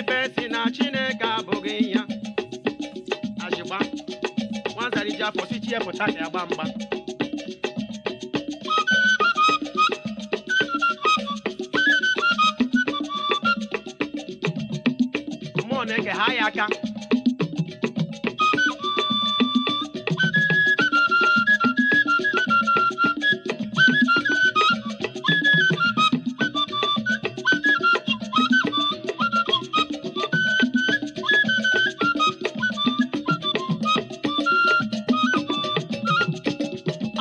Ife si na Chineke abụghị ya. Azịgba nwazara ji afọ si chi ya pụta ka ya gba mgba. Mmụọ na-eke ha ya aka.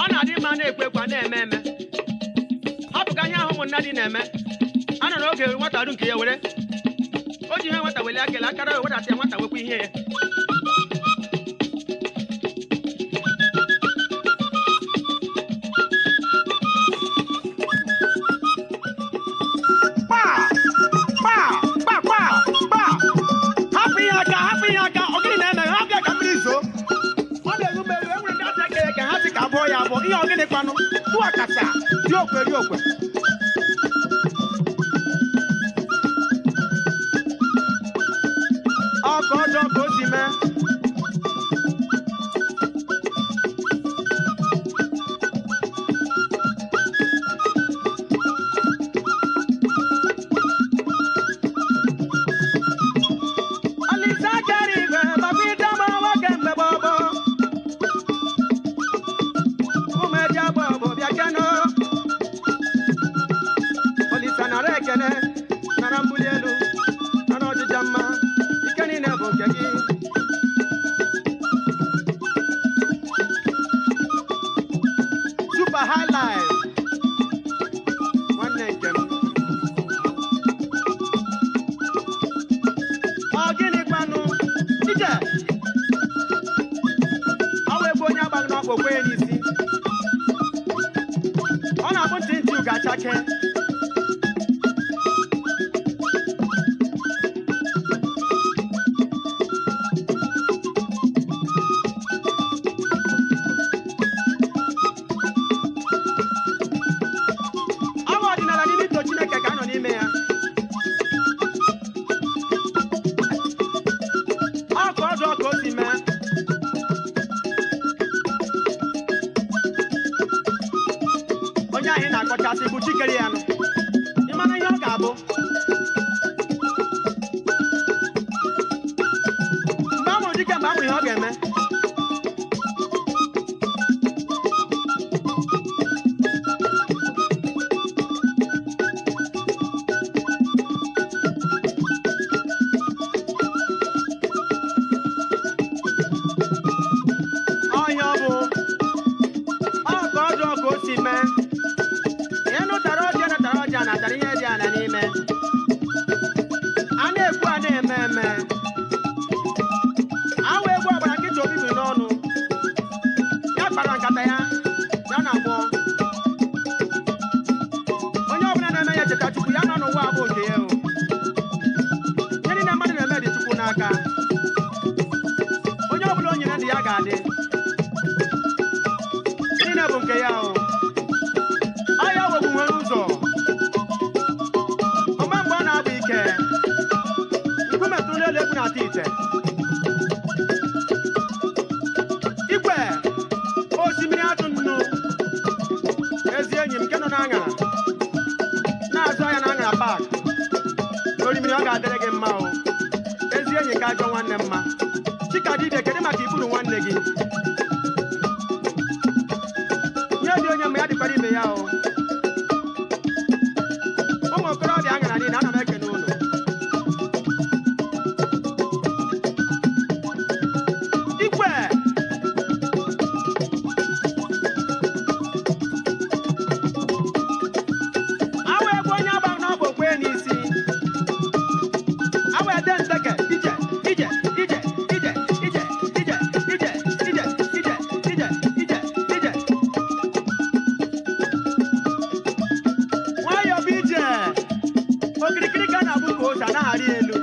Ọ na-adị mma na-ekwe ekwe na-eme eme. Hapụ ka ihe ahụ ụmụnna dị na-eme. A nọ n'oge nwata ru nke ya were o ji ihe nwata weli aka elu, akara wedata ya, nwata wekwa ihe ya. Kpa kpa kpa kpa kpa, hapụ ihe aka, hapụ ihe aka. Ọ gịnị na-eme? Hapụ ya ka mmiri zoo. Ọ na-eru m eru. Enwere ndị asị ekere ka ha sị ka abụọ ya abụọ. Ihe ọ gịnị kwanụ? Tụọ kacha dị okwe dị okwe. Ọ ka ọjọọ ka o si mee. Olise kere igwe maka idema nwoke mgbe gboo. Ụmụ eji agba bụ bịa keno. Olise nara ekene, nara mbuli elu, nara ọjịja mma, ike niile bụ nke gị. Super High Life, nwanne nke m. Ọ gịnị kwanụ? Ije! Ọ wee bụ onye agbaghị n'ọkpụ okwe ya n'isi. Ọ na-abụ ntị ntị ugo achake. Ọ bụ ọdịnala n'ime ito Chineke ka a nọ n'ime ya. Ọ ka ọjọọ ka o si mee. Onye ahụ ị na-akọchasị bụ chikere ya nụ. Ị mara ihe ọ ga-abụ? Mgbe a mụrụ dike, mgbe a mụrụ ihe ọ ga-eme. Ọhịa ọ bụ ọ ka ọjọọ ka o si mee. Ihe nụtara ọjị nụtara ọjị a natara ihe dị ana n'ime. A na-ekwu a na-eme eme. Awa egwu ọgbara nkịta obi biri n'ọnụ. Ya kpara nkata ya, ya na agbọ. Onye ọbụla na-eme ya cheta Chukwu ya nọ n'ụwa abụ nke ya o. Ihe niile mmadụ na-eme dị Chukwu n'aka. Onye ọbụla o nyere ndụ ya ga-adị. Ihe niile bụ nke ya o. Ọ ya wegbu nwere ụzọ. Ome mgbe ọ na-agba ike. Nkume tụrụ elu egwu na-ata ite. Igwe osimiri atụ nnu. Ezi enyi m nke nọ n'aṅara. Na-azụ ahịa n'aṅara paak. Orimiri ọ ga-adịrị gị mma o. Ezi enyi ka ajọ nwanne mma. Chikadibịa, kedu maka ikpuru nwanne gị? Nye dị onye mma ya dịkwara ibe ya o. Ụmụ okorobịa aṅara niile, ana m ekene unu. Igwe awa egwu onye agba n'ọbụ okwe n'isi. Awa ede nteke ije ije ije ije ije ije ije ije ije ije ije ije. Nwayọọ bụ ije. Okirikiri ka a na-abụ ka ose anaghị arị elu.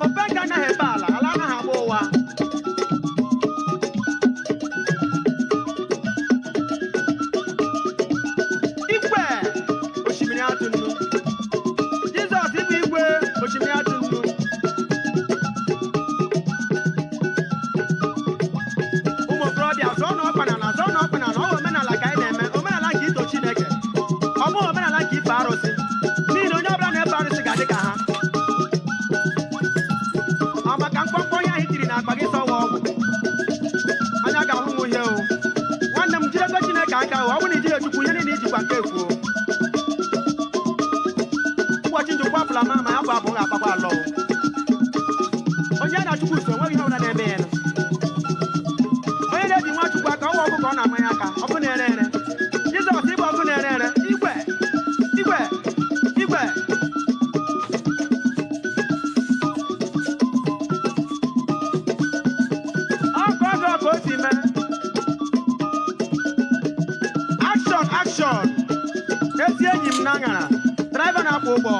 Openka anaghị ebe ala, ala anaghị agba ụwa. Igwe. Ịgba nke ekwuo ụbọchị njikwa afụla ma ma ya bụ abụghị akpakwa alọ onye na Chukwu so enweghị ihe ọbụla na-eme ya nụ. Onye na-eji nwa Chukwu aka ọwa ọkụ ka ọ na-amanye aka ọkụ na-ere ere. Jizọs ịgba ọkụ na-ere ere. Igwe, igwe, igwe. Ọkụ ọzọ ka o si mee. Action, action. Ezi enyi m na aṅara driver na-akwọ ụgbọ.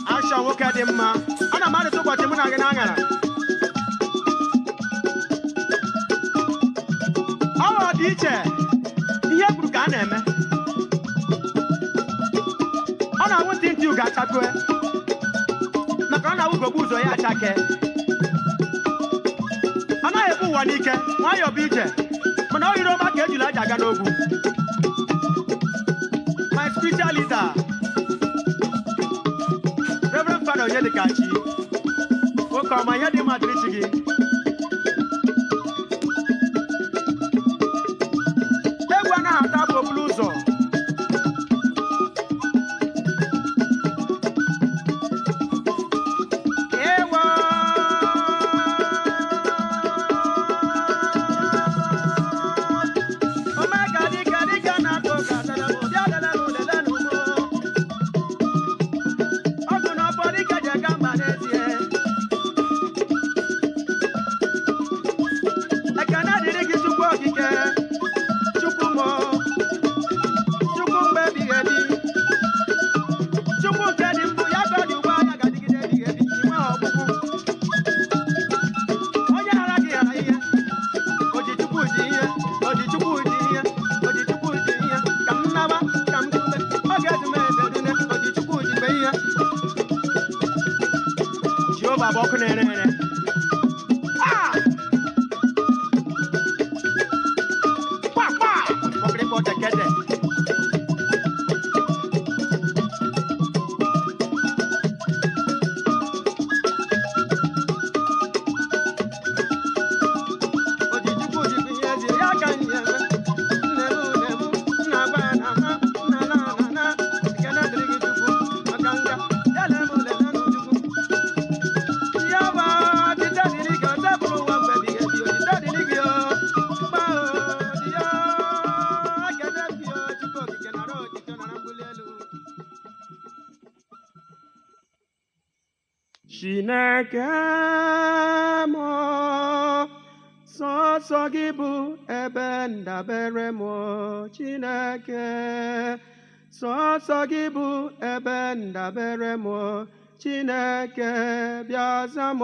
Action nwoke dị mma. Ana m arịta ụbọchị mụ na gị na aṅara. Ọ dị iche ihe kwuru ka a na-eme. Ọ na-awụ ntị ntị ugo achakue maka ọ na-awụ ugogbe ụzọ ya achake. Ọ naghị ebu ụwa n'ike, nwayọọ bụ ije, mana ọ yiri ọma ka ejula aja aga n'ogwu. My spiritual leader, Reverend Father Onyedikachi, nwoke ọma, ihe dị mma dịrị chi gị. Egwu anaghị ata abụ okporo ụzọ. Ewo! Omeka dike dike na-atụ ụka dara m, bịa lele m, lele m mụ. Ọgụ na ọfọ dike ji aga mba n'ezie. Ekene dịrị gị Chukwu okike, Chukwu mụ, Chukwu mgbe ebighị ebi. Chukwu nke dị mbụ ya ka ọ dị ugbu a ya ga-adịgide ebighị ebi, inweghị ọgwụgwụ. Onye ghara gị ghara ihe. Oji Chukwu ji ihe, oji Chukwu ji ihe, oji Chukwu ji ihe, ka m nawa, ka m kube, ọ ga-ezu m eze dune, oji Chukwu ji mgbe ihe. Jehova bụ ọkụ na-ere ere. Ah! Kwa, kwa! Ọkịrịkọ tekete. Oji Chukwu ji ihe ezi ya ka m ji eme. Nne m, nne m, nna gwa na ama, nna na na na. Ekene dịrị gị Chukwu, maka nga. Ya lee m, lelee m Chukwu. Ya bụ otito dịrị gị, ọzọ bụrụ ụwa mgbe ebighị ebi, otito dịrị gị o. Gba o, dị ya. Ekene gị o, Chukwu okike, nara otito, nara mbuli elu. Chineke m, sọsọ gị bụ ebe ndabere m. Chineke, sọsọ gị bụ ebe ndabere m. Chineke, bịa za m.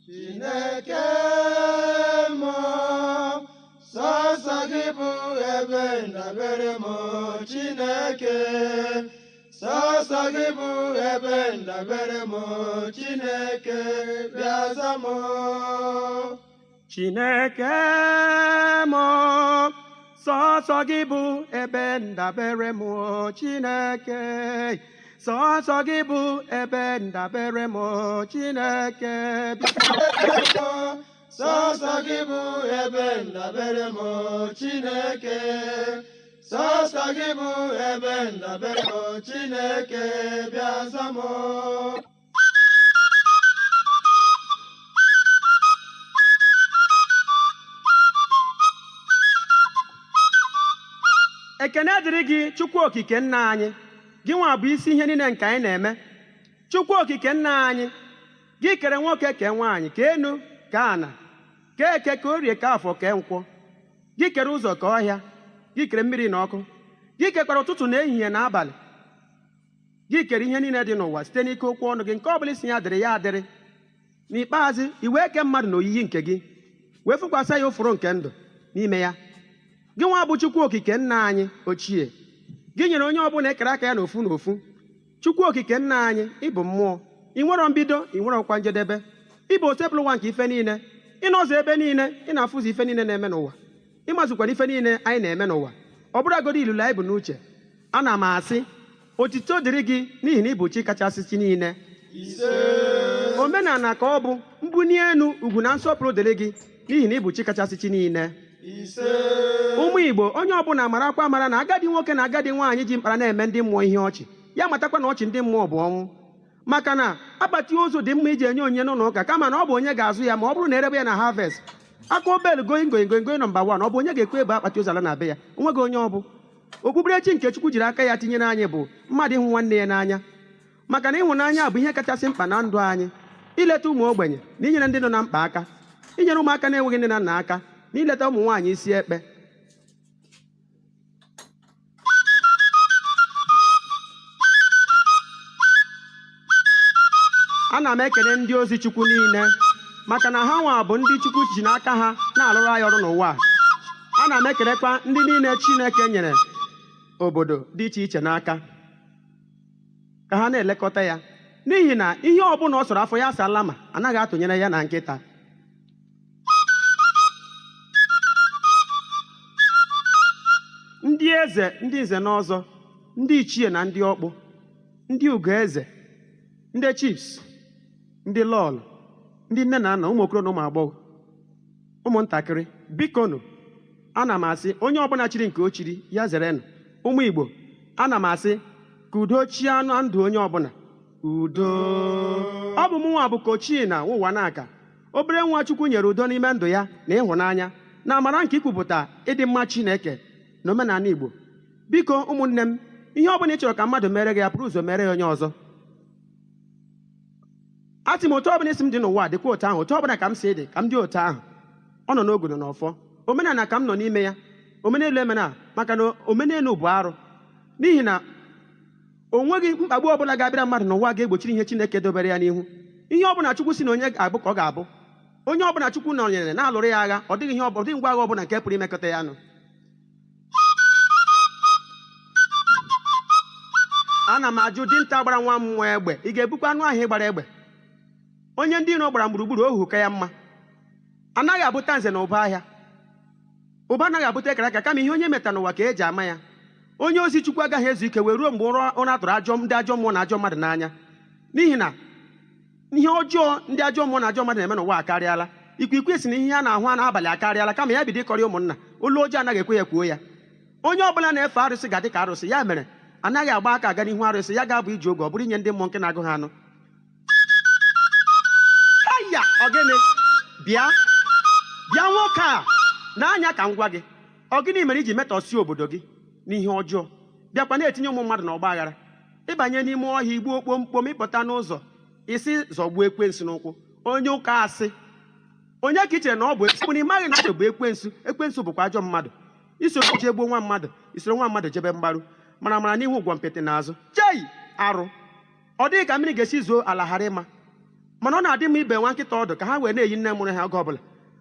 Chineke m, sọsọ gị bụ ebe ndabere m. Chineke, sọsọ gị bụ ebe ndabere m. Chineke, bịa za m. Chineke m, sọsọ gị bụ ebe ndabere m. Chineke, sọsọ gị bụ ebe ndabere m. Chineke, bịa. Sọsọ gị bụ ebe ndabere m. Chineke, sọsọ gị bụ ebe ndabere m. Chineke, bịa za m. Ekene dịrị gị Chukwu okike nna anyị, gị nwa bụ isi ihe niile nke anyị na-eme. Chukwu okike nna anyị, gị kere nwoke, kee nwaanyị, kee enu, kee ana, kee eke, ka orie, ka afọ, kee nkwọ. Gị kere ụzọ, ka ọhịa, gị kere mmiri na ọkụ, gị kekwara ụtụtụ na ehihie na abalị. Gị kere ihe niile dị n'ụwa site n'ike okwu ọnụ gị, nke ọ bụla isi ya dịrị ya adịrị. N'ikpeazụ, i wee kee mmadụ na oyiyi nke gị, wee fụkwasị ya ụfụrụ nke ndụ n'ime ya. Gị nwa bụ Chukwu okike nna anyị ochie, gị nyere onye ọbụla ekere aka ya n'ofu n'ofu. Chukwu okike nna anyị, ịbụ mmụọ, ị nwere mbido, ị nwere ọkwa njedebe. Ịbụ osebụlụ ụwa nke ife niile, ịnọzọ ebe niile, ị na-afụzi ife niile na-eme n'ụwa, ịmazụkwara ife niile anyị na-eme n'ụwa, ọ bụrụagodi ilulu anyị bụ n'uche. Ana m asị otito dịrị gị n'ihi na ị bụ chi kachasị chi niile. Ise. Omenala ka ọ bụ mbuli elu, ugwu na nsọpụrụ dịrị gị, n'ihi na ị bụ chi kachasị chi niile. Ise. Ụmụ Igbo, onye ọbụla marakwa mara na agadi nwoke na agadi nwaanyị ji mkpara na-eme ndị mmụọ ihe ọchị, ya matakwa na ọchị ndị mmụọ bụ ọnwụ. Maka na akpati ozu dị mma iji enye onyinye n'ụlọ ụka, kama na ọ bụ onye ga-azụ ya ma ọ bụrụ na erebe ya na harvest. Aka obel going going going going number 1, ọ bụ onye ga-ekwe ebe akpati ozu ala na be ya? Onweghị onye ọ bụ. Okpukperechi nke Chukwu jiri aka ya tinyere anyị bụ mmadụ ịhụ nwanne ya n'anya, maka na ịhụnanya bụ ihe kachasị mkpa na ndụ anyị. Ileta ụmụ ogbenye na inyere ndị nọ na mkpa aka, inyere ụmụaka na-enweghị nne na nna aka, na ileta ụmụ nwaanyị isi ekpe. Ana m ekele ndị ozi Chukwu niile, maka na ha nwa bụ ndị Chukwu ji n'aka ha na-alụrụ anyị ọrụ n'ụwa a. Ana m ekelekwa ndị niile Chineke nyere obodo dị iche iche n'aka ka ha na-elekọta ya, n'ihi na ihe ọbụla ọ sọrọ afọ ya asala ma anaghị atụnyere ya na nkịta. Ndị eze, ndị nze na ọzọ, ndị ichie na ndị ọkpụ, ndị ugoeze, ndị chiefs, ndị lọlụ, ndị nne na nna, ụmụ okoro na ụmụ agbọghọ, ụmụntakịrị, bikonu, ana m asị onye ọbụla chiri nke o chiri ya zerenụ. Ụmụ Igbo, ana m asị ka udo chie na ndụ onye ọbụla. Udo. Ọ bụ mụnwa bụ Kochina Ụwanaka, obere nwa Chukwu nyere udo n'ime ndụ ya na ịhụnanya na amara nke ikwupụta ịdị mma Chineke na omenala Igbo. Biko ụmụnne m, ihe ọbụla ị chọrọ ka mmadụ mere gị, ya pụrụ ụzọ mere ya onye ọzọ. Asị m otu ọbụla isi m dị n'ụwa dịkwa otu ahụ, otu ọbụla ka m si dị ka m dị otu ahụ. Ọ nọ n'ogodo na ọfọ omenala ka m nọ n'ime ya. Omenelu emena, maka na omenelu bụ arụ, n'ihi na o nweghị mkpagbu ọbụla ga-abịara mmadụ n'ụwa ga-egbochiri ihe Chineke dobere ya n'ihu. Ihe ọbụla Chukwu si na onye ga-abụ ka ọ ga-abụ. Onye ọbụla Chukwu nọnyere na-alụrụ ya agha, ọ dịghị ihe ọ dịghị ngwa agha ọbụla nke pụrụ imekọta ya nụ. Ana m ajụ dinta gbara nwa mmụọ egbe, ị ga-ebukwa anụ ahụ ịgbara egbe? Onye ndị iro gbara gburugburu ohu ka ya mma. Anaghị abụta nze na ụba ahịa, ụba anaghị abụta ekara aka, kama ihe onye meta n'ụwa ka eji ama ya. Onye ozi Chukwu agaghị ezu ike wee ruo mgbe ụra tụrụ ajọ ndị ajọ mmụọ na ajọ mmadụ n'anya, n'ihi na ihe ọjọọ ndị ajọ mmụọ na ajọ mmadụ na-eme n'ụwa akarịala. Ikwikwii si na ihe a na-ahụ n'abalị akarịala, kama ya bido ịkọrọ ụmụnna, olu ọjọọ anaghị ekwe ya kwuo ya. Onye ọbụla na-efe arụsị ga-adị ka arụsị, ya mere anaghị agba aka aga n'ihu arụsị, ya ga-abụ iji oge ọ bụrụ inye ndị mmụọ nke na-agụ ha anụ. Aya, ọ gịnị? Bịa bịa nwoke a n'anya ka m gwa gị, ọ gịnị mere iji metọsie obodo gị n'ihe ọjọọ, bịakwa na-etinye ụmụ mmadụ n'ọgba aghara? Ịbanye n'ime ọhịa igbuo kpomkpom, ịpụta n'ụzọ isi zọgbuo ekwensu n'ụkwụ. Onye ụka asị, onye ka ị chere na ọ bụ bụ na ị maghị na ọ bụ ekwensu? Ekwensu bụkwa ajọ mmadụ. Isoro jee gbuo nwa mmadụ, isoro nwa mmadụ jebe mgbaru, mara mara n'ihu, ụgwọ mpịtị n'azụ. Chei, arụ! Ọ dịghị ka mmiri ga-esi zoo ala ghara ịma. Mana ọ na-adị mma ibe nwa nkịta ọdụ ka ha wee na-eyi nne mụrụ ha oge ọbụla,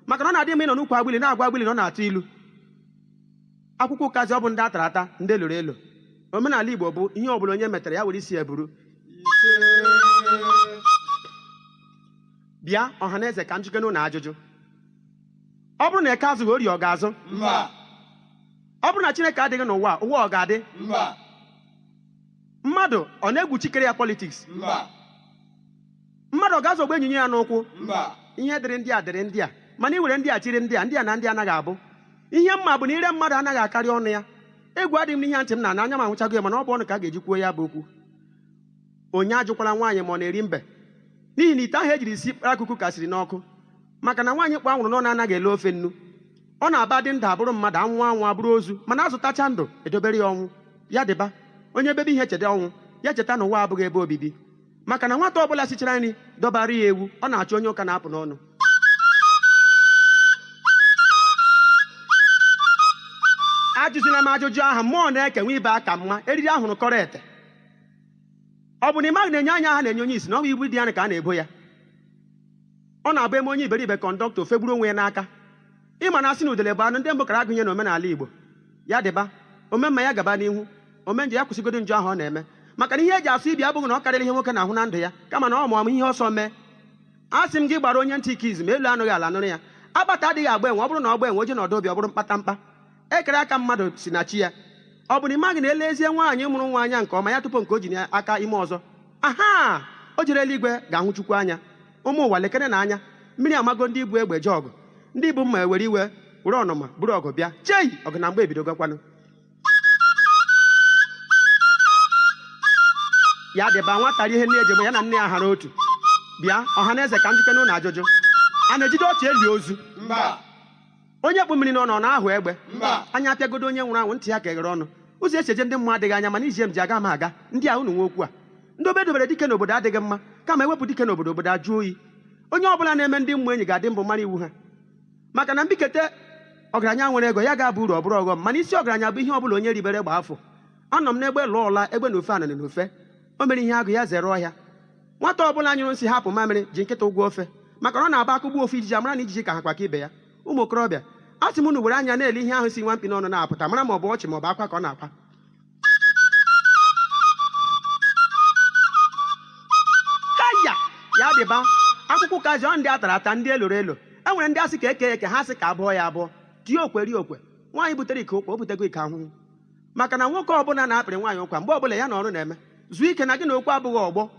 maka na ọ na-adị mma ịnọ n'ukwu agbili na-agwa agbili na ọ na-atụ ilu. Akwụkwọ ụkazi ọ bụ ndị a tara ata, ndị lụrụ elu. Omenala Igbo bụ ihe ọbụla onye metara ya were isi ya buru. Ise. Bịa ọha na eze, ka m jikere ụnụ ajụjụ. Ọ bụrụ na eke azụghị ori, ọ ga-azụ? Mba. Ọ bụrụ na Chineke adịghị n'ụwa, ụwa ọ ga-adị? Mba. Mmadụ ọ na-egwu chikere ya politiks? Mba. Mmadụ ọ ga-azọgbu enyi ya n'ụkwụ? Mba. Ihe dịrị ndị a dịrị ndị a, mana i were ndị a chiri ndị a, ndị a na ndị anaghị abụ ihe mma bụ na ire mmadụ anaghị akarị ọnụ ya. Egwu adịghị m n'ihe ntị m na anya m ahụchago ya, mana ọ bụ ọnụ ka a ga-eji kwuo ya bụ okwu. Onye ajụkwala nwaanyị ma ọ na-eri mbe, n'ihi na ite ahụ ejiri si kpara akụkụ kasịrị n'ọkụ. Maka na nwaanyị kpọ anwụrụ n'ọnụ anaghị ele ofe nnu. Ọ na-aba dị ndụ abụrụ mmadụ, anwụ anwụ abụrụ ozu, mana azụtacha ndụ edobere ya ọnwụ. Ya dịba onye bebe ihe cheta ọnwụ ya, cheta na ụwa abụghị ebe obibi. Maka na nwata ọbụla sichara nri dọbara ya ewu, ọ na-achọ onye ụka na-apụ n'ọnụ. Ajụzila m ajụjụ ahụ mmụọ na-eke nwa ibe aka mma eriri ahụrụ kọrọ ete. Ọ bụ na ị maghị na-enye anya ha na-enye onye isi na ọ bụ ibu dị ya ka a na-ebo ya. Ọ na-abụ eme onye iberibe kọndọktọ fegburu onwe ya n'aka. Ịma na asị na udele bụ anụ ndị mbụ kara agụnye n'omenala Igbo. Ya dịba omemma ya gaba n'ihu, omenjọ ya kwụsịgodo njọ ahụ ọ na-eme. Maka na ihe eji asụ ibi abụghị na ọ karịrị ihe nwoke na-ahụ na ndụ ya, kama na ọ mụọ ihe ọsọ mee. A sị m gị gbara onye ntị ike izu ma elu anụghị ala nụrụ ya. Akpata adịghị agba enwe, ọ bụrụ na ọ gba enwe oje na ọdọ obi, ọ bụrụ mkpatamkpa. Ekere aka mmadụ si na chi ya. Ọ bụ na ị maghị na elezie nwaanyị mụrụ nwa anya nke ọma ya tupu nke o ji aka ime ọzọ, aha o jere eluigwe ga-ahụ Chukwu anya. Ụmụ ụwa, lekere na anya mmiri amago ndị ibu egbe je ọgụ, ndị ibu mma ewere iwe were ọnụma buru ọgụ bịa. Chei, ọgụ na mgbe ebidogokwanụ. Ya dịba nwata ihe nne eji ya na nne ya hara otu. Bịa, ọha na eze, ka njikere ụlọ ajụjụ a na-ejide ọchị eli ozu. Mba. Onye kpụ mmiri n'ọnụ, ọ na-ahụ egbe? Mba. Anya apịagodo onye nwụrụ anwụ, ntị ya keghere ọnụ. Ụzọ esi eje ndị mmụọ adịghị anya, mana ije m ji aga m aga. Ndị a unu nwe okwu a, ndị obe dobere dike n'obodo adịghị mma, kama ewepụ dike n'obodo, obodo ajụ oyi. Onye ọbụla na-eme ndị mmụọ enyi ga-adị mbụ mara iwu ha, maka na mbikete ọgaranya nwere ego ya ga-abụ uru ọ bụrụ ọghọm, mana isi ọgaranya bụ ihe ọbụla onye ribere gba afọ. Anọ m n'egbe lụọ ọla egbe na ofe ananị na ofe o mere ihe agụ ya zere ọhịa. Nwata ọbụla nyụrụ nsị hapụ mamịrị ji nkịta ụgwọ ofe, maka na ọ na-aba akụgbu ofe ijiji amara na ijiji ka ha kwa ka ibe ya. Ụmụ okorobịa, a sị m unu were anya na-ele ihe ahụ si nwa mkpi n'ọnụ na-apụta, mara ma ọ bụ ọchị ma ọ bụ akwa ka ọ na-akwa. Kaya ya dịba akwụkwọ kazi ọ ndị a tara ata, ndị eloro elo. E nwere ndị asị ka eke eke, ha sị ka abụọ ya abụọ tie okwe rie okwe. Nwaanyị butere ike ụkwa, o butego ike ahụhụ, maka na nwoke ọbụla na-akpịrị nwaanyị ụkwa mgbe ọbụla ya na ọrụ na-eme zuo ike na gị na okwu abụghị ọgbọ.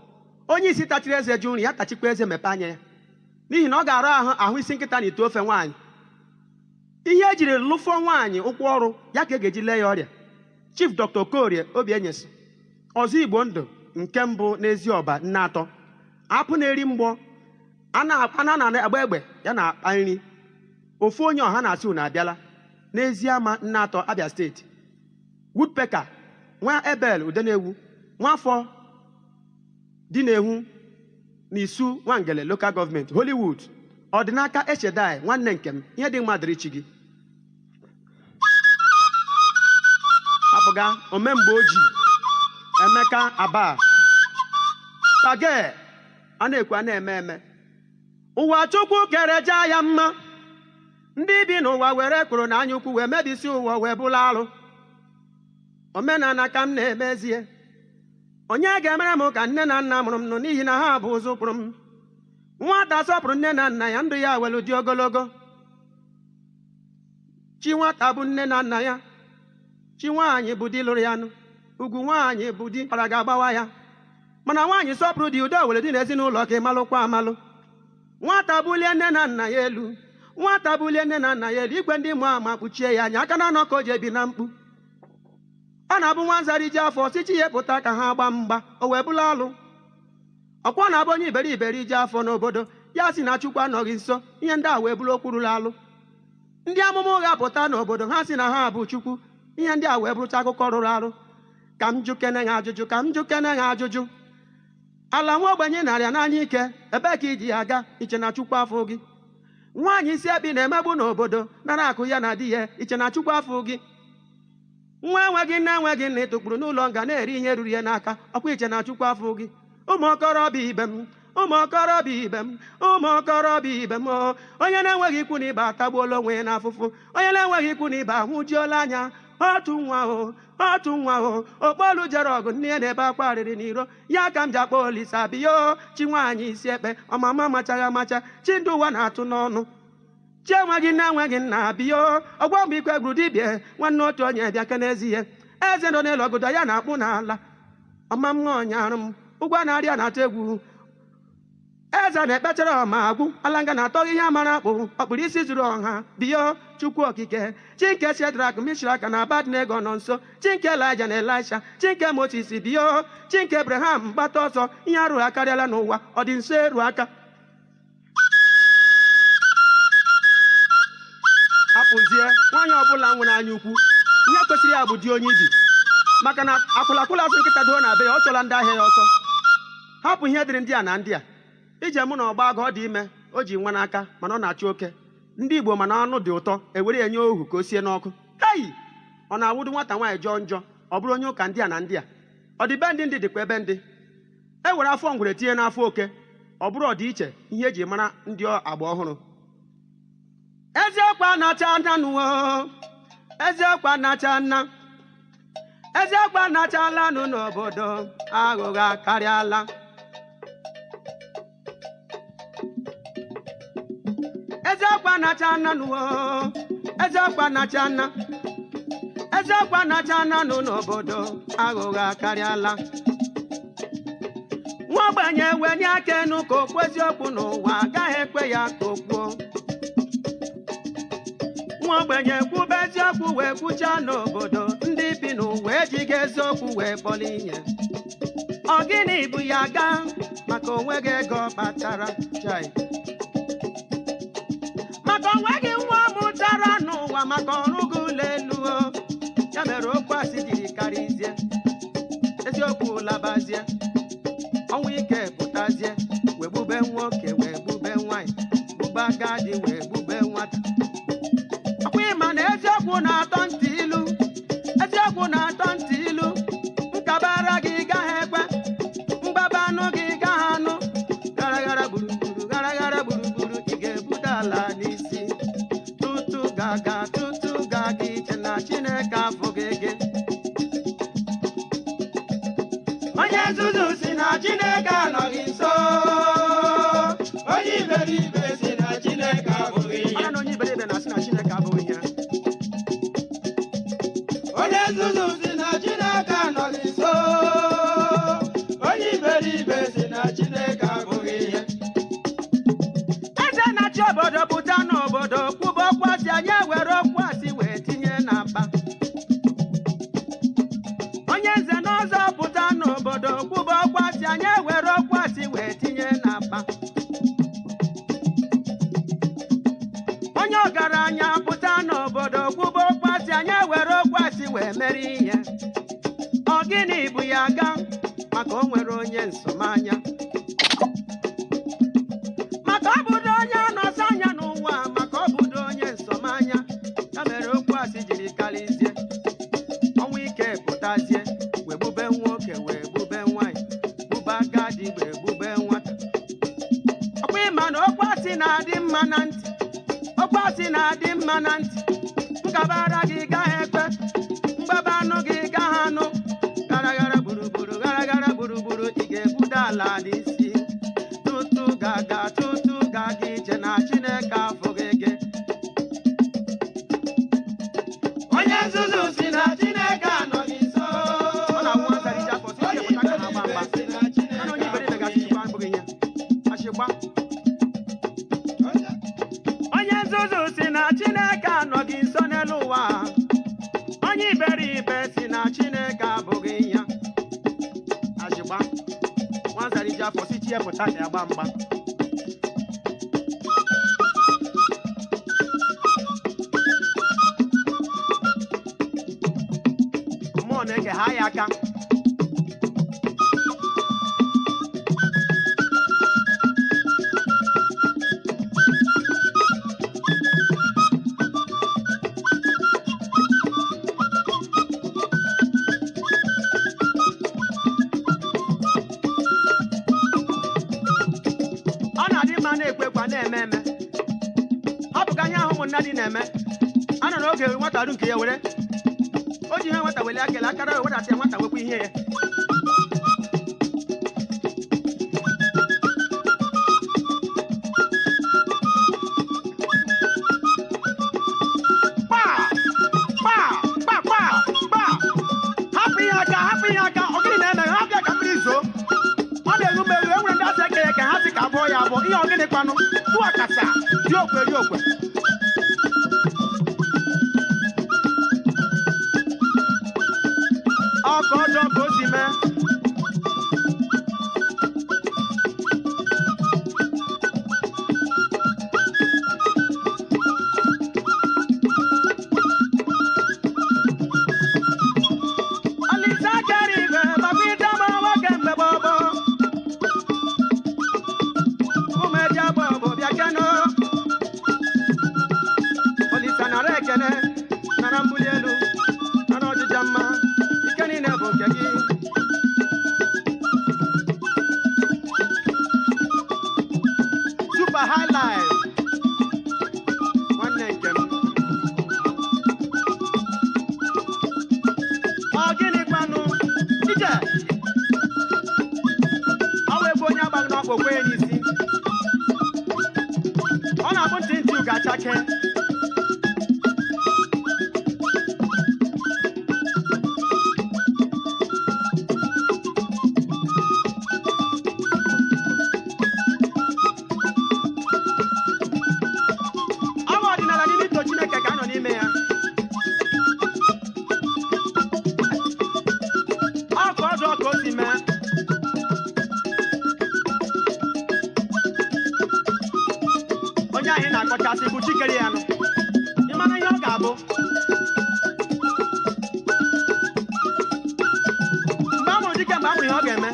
Onye isi tachiri eze jụ nri ya tachikwa eze mepee anya ya, n'ihi na ọ ga-arụ ahụ ahụ isi nkịta na ite ofe nwaanyị. Ihe ejiri lụfọ nwaanyị ụkwụ ọrụ ya ka e ga-eji lee ya ọrịa. Chief Dr. Okorie Obienyesi, ọzọ Igbo ndụ nke mbụ n'ezi ọba nne atọ, apụ na-eri mgbọ a na-agba egbe ya na-akpa nri ofu onye ọha na-asị unu abịala n'ezi ama nne atọ, Abia Steeti. Woodpecker nwa Ebel Udenewu, nwafọ dị na-ehu n'isu Nwangele Local Government, Hollywood. Ọdịnaka Echedai nwanne nke m, ihe dị mma dịrị chi gị. Apụga omemgbe oji Emeka Aba page a na-ekwu a na-eme eme. Ụwa Chukwu kere jaa ya mma. Ndị bi n'ụwa were kwuru na anya ukwu wee mebisi ụwa, wee bụla alụ. Omenala ka m na-emezie, onye ga-emere m ka nne na nna mụrụ m nụ, n'ihi na ha bụ ụzụ kpụrụ m. Nwata sọpụrụ nne na nna ya, ndụ ya welu dị ogologo. Chi nwata bụ nne na nna ya, chi nwaanyị bụ di lụrụ ya nụ, ugwu nwaanyị bụ di ọra ga-agbawa ya. Mana nwaanyị sọpụrụ di, udo were dị n'ezinụlọ ka ịmalụkwa amalụ. Nwata bulie nne na nna ya elu, nwata bulie nne na nna ya elu, igwe ndị mụọ ama kpuchie ya anya aka na anọ ka o ji ebi na mkpu. Ọ na-abụ nwa nzara iji afọ si chi ya pụta ka ha gba mgba, o wee bụla alụ. Ọkwa na-abụ onye iberibe iji afọ n'obodo ya si na Chukwu anọghị nso, ihe ndị a wee bụrụ okwu rụrụ alụ. Ndị amụma ụgha pụta n'obodo ha si na ha bụ Chukwu, ihe ndị a wee bụrụcha akụkọ rụrụ arụ. Ka m jukene ha ajụjụ, ka m jukene ha ajụjụ. Ala nwa ogbenye narịa n'anya ike, ebee ka iji ya aga iche na Chukwu afọ gị? Nwaanyị isi ekpi na-emegbu n'obodo, nara akụ ya na di ya, iche na Chukwu afọ gị? Nwa enweghị nne, enweghị nna, ịtụkpuru n'ụlọ nga na-eri ihe ruru ya n'aka, ọkwa iche na Chukwu afọ gị? Ụmụ okorobịa ibe m, ụmụ okorobịa ibe m, ụmụ okorobịa ibe m o, onye na-enweghị ikwu na ibe atagbuola onwe ya n'afụfụ. Onye na-enweghị ikwu na ibe ahụjuola anya. Otu nwa o, otu nwa o, okpolu jere ọgụ, nne ya na-ebe akwa arịrị n'iro ya. Ka m ji akpọ Olisa biyo chi nwaanyị isi ekpe, ọmama amachaghị amacha, chi ndị ụwa na-atụ n'ọnụ, chi enweghị nne, enweghị nna biyo. Ọgwọ mgbe ikwe gburu dibịa nwanne otu onye bịa ke n'ezie eze nọ n'elu ọgụdọ ya na-akpụ n'ala. Ọma mmụọ ọnyarụ m ụgwọ na-arịa na-atụ egwu, eze na-ekpechara ọma agwụ alanga na-atọghị ihe amara akpụ ọkpụrụ isi zuru ọha biyo. Chukwu okike, chinke Shedrak, Mishrak na Abadnego nọ nso, chinke Elija na Elisha, chinke Moses biyo, chinke Abraham, mgbata ọsọ. Ihe arụ akarịala n'ụwa, ọ dị nso eru aka. Apụzie nwaanyị ọbụla nwere anya ukwu, ihe kwesịrị ya bụ di onye ibi, maka na akwụlakwụla azụ nkịta doo na be ya, ọ chọla ndị ahịa ya ọsọ. Hapụ ihe dịrị ndị a na ndị a ije mụ na ọgba agụ ọ dị ime, o ji nwa n'aka, mana ọ na-achụ oke. Ndị Igbo mana anụ dị ụtọ, ewere ya nye ohu ka o sie n'ọkụ. Hei, ọ na-awụdu nwata nwaanyị jọọ njọ, ọ bụrụ onye ụka. Ndị a na ndị a ọ dị be ndị ndị dịkwa ebe ndị e were afọ ngwere tinye n'afọ oke, ọ bụrụ ọdịiche ihe eji mara ndị agba ọhụrụ. Eziokwu anacha nna nụwo, eziokwu anacha nna, eziokwu anachala nụ n'obodo, aghụghọ akarịala. Eziokwu anacha nna nụwo, eziokwu anacha nna, eziokwu anacha nna nụ n'obodo, aghụghọ akarịala. Nwa Ogbenye wenye aka enu ka okwu eziokwu n'ụwa agaghị ekwe ya ka o kwuo. Nwa ogbenye kwube eziokwu wee kwuchaa n'obodo, ndị bi n'ụwa ejighị eziokwu wee kpọrọ ihe. Ọ gịnị bụ ya gaa maka onwe gị ego kpatara chai, maka onwe gị nwa mụtara n'ụwa, maka ọrụ gị ụlọ elu o. Ya mere okwu asị jiri karịzie, eziokwu labazie, ọnwụ ike pụtazie, wee gbube nwoke, wee gbube nwanyị, gbube agadi, wee gbube nwata. Ọkwa ịma na eziokwu na-atọ ntị ilu, eziokwu na-atọ ntị ilu. Nkabara gị gaghị ekwe, mgbaba anụ gị gaghị anụ. Gara gara gburugburu, gara gara gburugburu, ị ga-ebuda ala n'isi. Tutu gaga tutu gaga, iche na Chineke afụghị gị. Onye nzuzu si na Chineke anọghị nso. Onye iberibe si na Chineke abụghị ihe. Mana na onye iberibe na-asị na Chineke abụghị ihe. Onye nzuzu si na Chineke anọghị nso. Onye iberibe si na Chineke abụghị ihe. Eze na-achị obodo pụta n'obodo kwuba okwu asị, anyị ewere okwu asị wee tinye n'akpa. Onye nze na ọzọ pụta n'obodo kwuba okwu asị, anyị ewere okwu asị wee tinye n'akpa. Onye ọgaranya pụta n'obodo kwuba okwu asị, anyị ewere okwu asị wee mere ihe. Ọ gịnị bụ ya ga maka o nwere onye nsọmanya, maka ọ bụdo onye anọsọ anya n'ụwa, maka ọ bụdo onye nsọmanya. Ya mere okwu asị jiri karịzie, ọnwụ ike pụtazie, wee gbube nwoke, wee gbube nwanyị, gbube agadi, wee gbube nwata. Ọkwa ịma na okwu asị na-adị mma na ntị, okwu asị na-adị mma na ntị. Nkabara gị gaghị ekwe, mgbaba anụ gị gaghị anụ. Gara gara gburugburu, gara gara gburugburu, ị ga-ebuda ala n'isi. Tutu gaga tutu gaga, iche na Chineke afụghị gị. Onye nzuzu si na Chineke anọghị nso. Ọ na-awụ nwa zara ije afọ si Onye ike pụta ka ha gba mgba. iberibe si na Chineke Mana onye iberibe abụghị ga-asị ihe. Chukwu abụghị ihe achịgba. Onye Onye nzuzu si na Chineke anọghị nso n'elu ụwa, onye iberibe si na Chineke abụghị ya. Achịgba nwa zara ije afọ si chi ya pụta ka ya gba mgba. Mmụọ na-eke ha ya aka. Ọ na-adị mma na-ekwe ekwe na-eme eme. Hapụ ka anya ahụ ụmụnna dị na-eme. A nọ n'oge nwata ru nke ya were o ji ihe nwata wele akele akara wee wedata ya, nwata wekwa ihe ya. Kpaa! Kpaa! Kpaa! Kpaa! Kpaa! Hapụ ihe aka, hapụ ihe aka. Ọ gịnị na-eme? Hapụ ya ka mmiri zoo. Ọ na-eru m eru. E nwere ndị asị eke ya ka ha sị ka abụọ ya abụọ. Ihe ọ gịnị kwanụ? Tụọ akasa dị okwe dị okwe. Ọkọ ọjọọ ka o si mee. Olise akara igwe gbakwa ite ma nwoke mgbe gbọgbọ. Ụmụ eji agba ọbụ bịa keno. Olise nara ekene, nara mbuli elu, nara ọjịja mma, ike niile bụ nke gị. Super High Life, nwanne nke m. Ọ gịnị kwanụ? Ije! Ọ wee bụ onye agbaghị n'ọkpụ okwe ya n'isi. Ọ na-abụ ntị ntị ugo achake. Chineke ka a nọ n'ime ya. Ọ ka ọdụ ka o si mee. Onye ahụ ị na-akọchasị bụ Chikere ya nụ. Ị mara ihe ọ ga-abụ? Mgbe a mụrụ dike, mgbe a mụrụ ihe ọ ga-eme.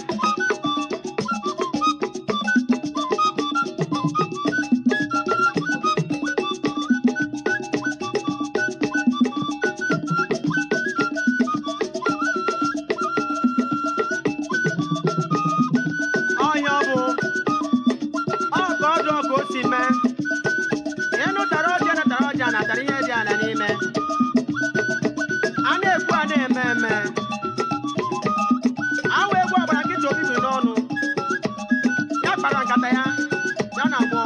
Ọhịa ọ bụ ọ ka ọdụ ka o si mee. Ịnụ tara ọjị, natara ọjị, a natara ihe dị ala n'ime. A na-ekwu, a na-eme eme. Awa egwu ọgbara nkịta obi biri n'ọnụ ya kpara nkata ya, ya na agbọ.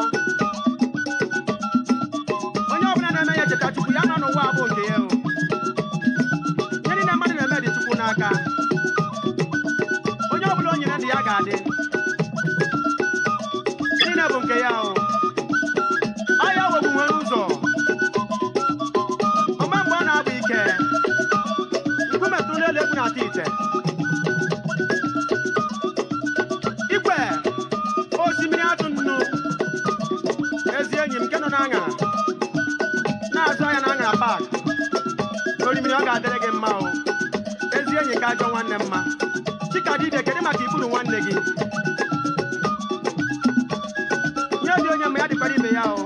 Onye ọbụla na-eme ya cheta Chukwu ya nọ n'ụwa abụ nke ya o. Ihe niile mmadụ na-eme dị Chukwu n'aka. Onye ọbụla o nyere ndụ ya ga-adị. Ihe niile bụ nke ya o. Ọ ya wegbu nwere ụzọ ọma mgbe ọ na-agba ike nkume tụrụ n'elu egwu na-ata ite. Igwe osimiri atụ nnu, ezi enyi m nke nọ n'aṅara na-azụ ahịa na aṅara pak orimiri, ọ ga-adịrị gị mma o. Ezi enyi ka ajọ nwanne mma. Chikadibia, kedu maka ikpuru nwanne gị? Ihe dị onye mma ya dịkwara ibe ya o.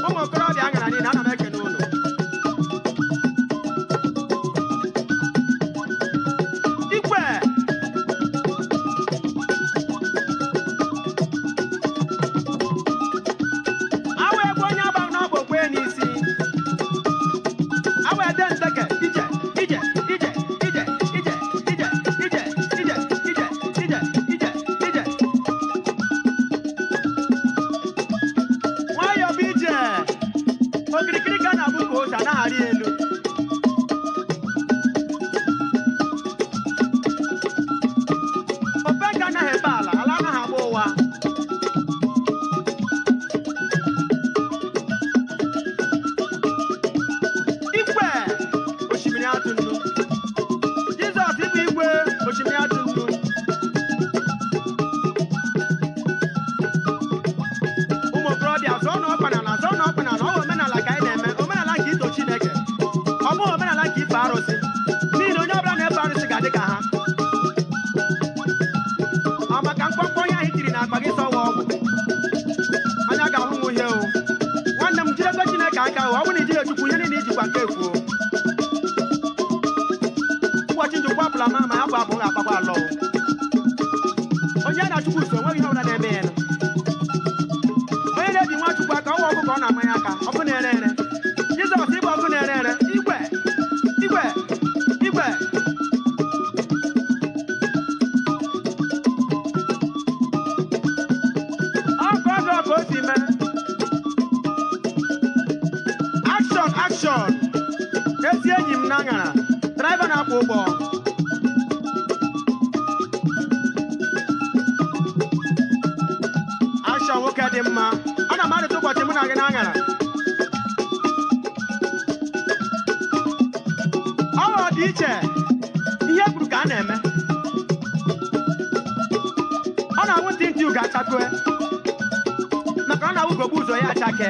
Ụmụ okorobịa aṅara niile, ana m ekene unu. Igwe awa egwu onye agba n'ọbụ okwe n'isi awa ede nteke ije ije ije ije ije ije ije ije ije ije ije ije. Nwayọọ bụ ije. Okirikiri ka a na-abụ ka ose anaghị arị elu. Openka anaghị efe ala, ala anaghị agba ụwa. Igwe osimiri atụ nnu, Jizọs ịbụ igwe osimiri atụ nnu. Ụmụ okorobịa, zọọ na ọkpa n'ala, zọọ na ọkpa n'ala. Ọ bụ omenala ka anyị na-eme, omenala nke ito Chineke. Ọ bụghị omenala nke ife arụsị, n'ihi na onye ọbụla na-efe arụsị ga-adị ka ha. Ọ maka mkpọmkpọ ihe ahụ tiri n'akpa gị sọwa ọgwụ anya ga-ahụ m uhie o. Nwanne m, jidekwe Chineke aka o. Ọ bụrụ na ijighi Chukwu, ihe niile ijikwa nke efuo. Ụbọchị njikwa apụla ma ya bụ abụ ga-akpakwa alọ o. Onye na Chukwu so enweghị ihe ọbụla na-eme ya nụ. Onye na-ebi nwa Chukwu aka, ọwa ọkụ ka ọ na-amanye aka, ọkụ na-ere ere. Jizọs ịgba ọkụ na-ere ere. Igwe igwe igwe. Ọkụ ọzọ ka o si mee. Action, action. Ezi enyi m na aṅara, driver na-akwọ ụgbọ. Action, nwoke dị mma. Ana m arịta ụbọchị mụ na gị na aṅara. Ọ ghọrọ dị iche. Ihe kwuru ka a na-eme. Ọ na-awụ ntị ntị ugo achakue, maka ọ na-awụ ugogbe ụzọ ya achake.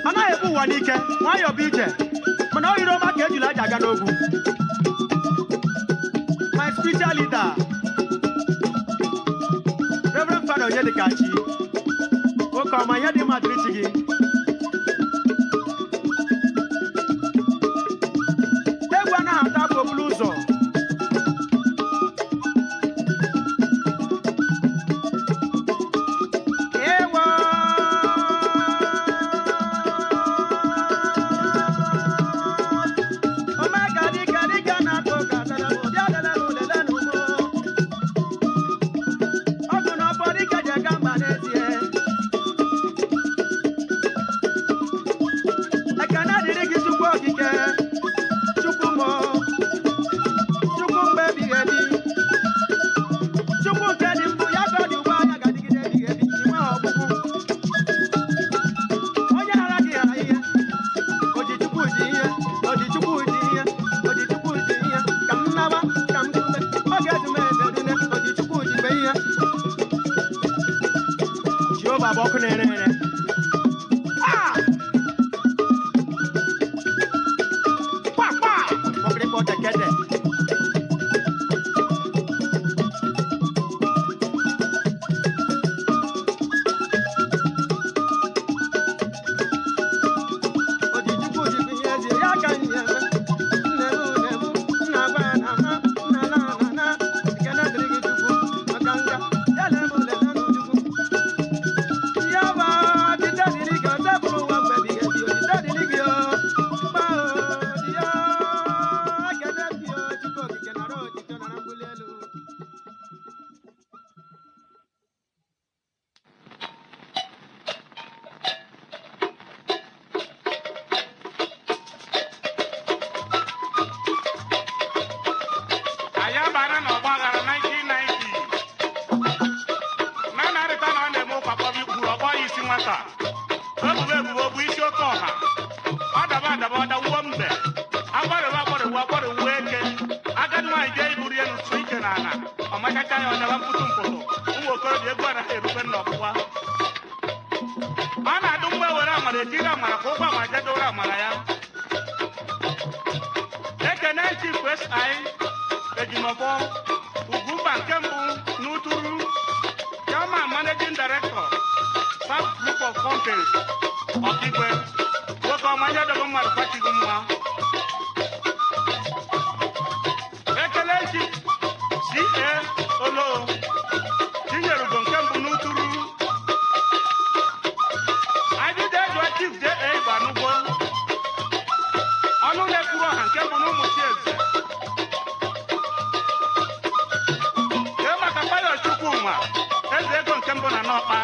Ọ naghị ebu ụwa n'ike. Nwayọọ bụ ije, mana ọ yiri ọma ka ejula aja aga n'ogwu. My spiritual leader, Reverend Father Onyedikachi, nwoke ọma, ihe dị mma dịrị chi gị. Egwu anaghị ata afọ okporo ụzọ. Ewo! Omega dịka dịka na-akpọ ka dara m, bịa lele m, lele m mụ. Ọgụ na ọfọ dịka ji aga mba n'ezie. Global bụ ọkụ na-ere ere. Ah! Kwa, kwa! Kpọkịrịkpọ tekede. Ojichukwu jikwa ihe ezi ya ka m ji eme. Nne m, nne m, nna gwa ya na ma, nna na na na. Ekene dịrị gị Chukwu maka nga. Ya lee m lelenụ Chukwu. Ya bụ otito dịrị gị, o tebụl ụwa mgbe ebighị ebi, otito dịrị gị o. Gba o, dị ya. Ekene m gị o, Chukwu okike nara otito nara mbuli elu. Anyị abara n'ọgba aghara 1990 na narịta na ọ na-eme ụkwa kpọm ikwuru ọgbọ ya isi nwata ebubo ebubo bụ isi oke ọha ọ daba adaba ọ dawuo mbe agbarịwa agbarịwa agbarịwa eke agadi nwaanyị jee iburu ya n'usu ike na ala ọ machacha ya ọ daba mkpụtụ mkpụtụ ụmụ okorobịa egwu anaghị erube nna ọgbụgba ọ na-adụ mgbe were amara etiri amara ka ụgwọ amara jedoro amara ya. Ekene Chief SI Ejimọfọ Ugwumba nke mbụ n'Uturu, Chairman Managing Director, South Group of Companies, Ọkigwe, nwoke ọma ihe dogo mmadụ kwachighị mma. Ekele Chief CA Olo Chinyere Ugo nke mbụ n'Uturu. Ajụjụ ejụọ Chief J.A. Igbanugbo, ọnụ na-ekwuru ọha nke mbụ n'ụmụ Chieze. Kee maka Pius Chukwuma, eze ego nke mbụ na Nọkpa.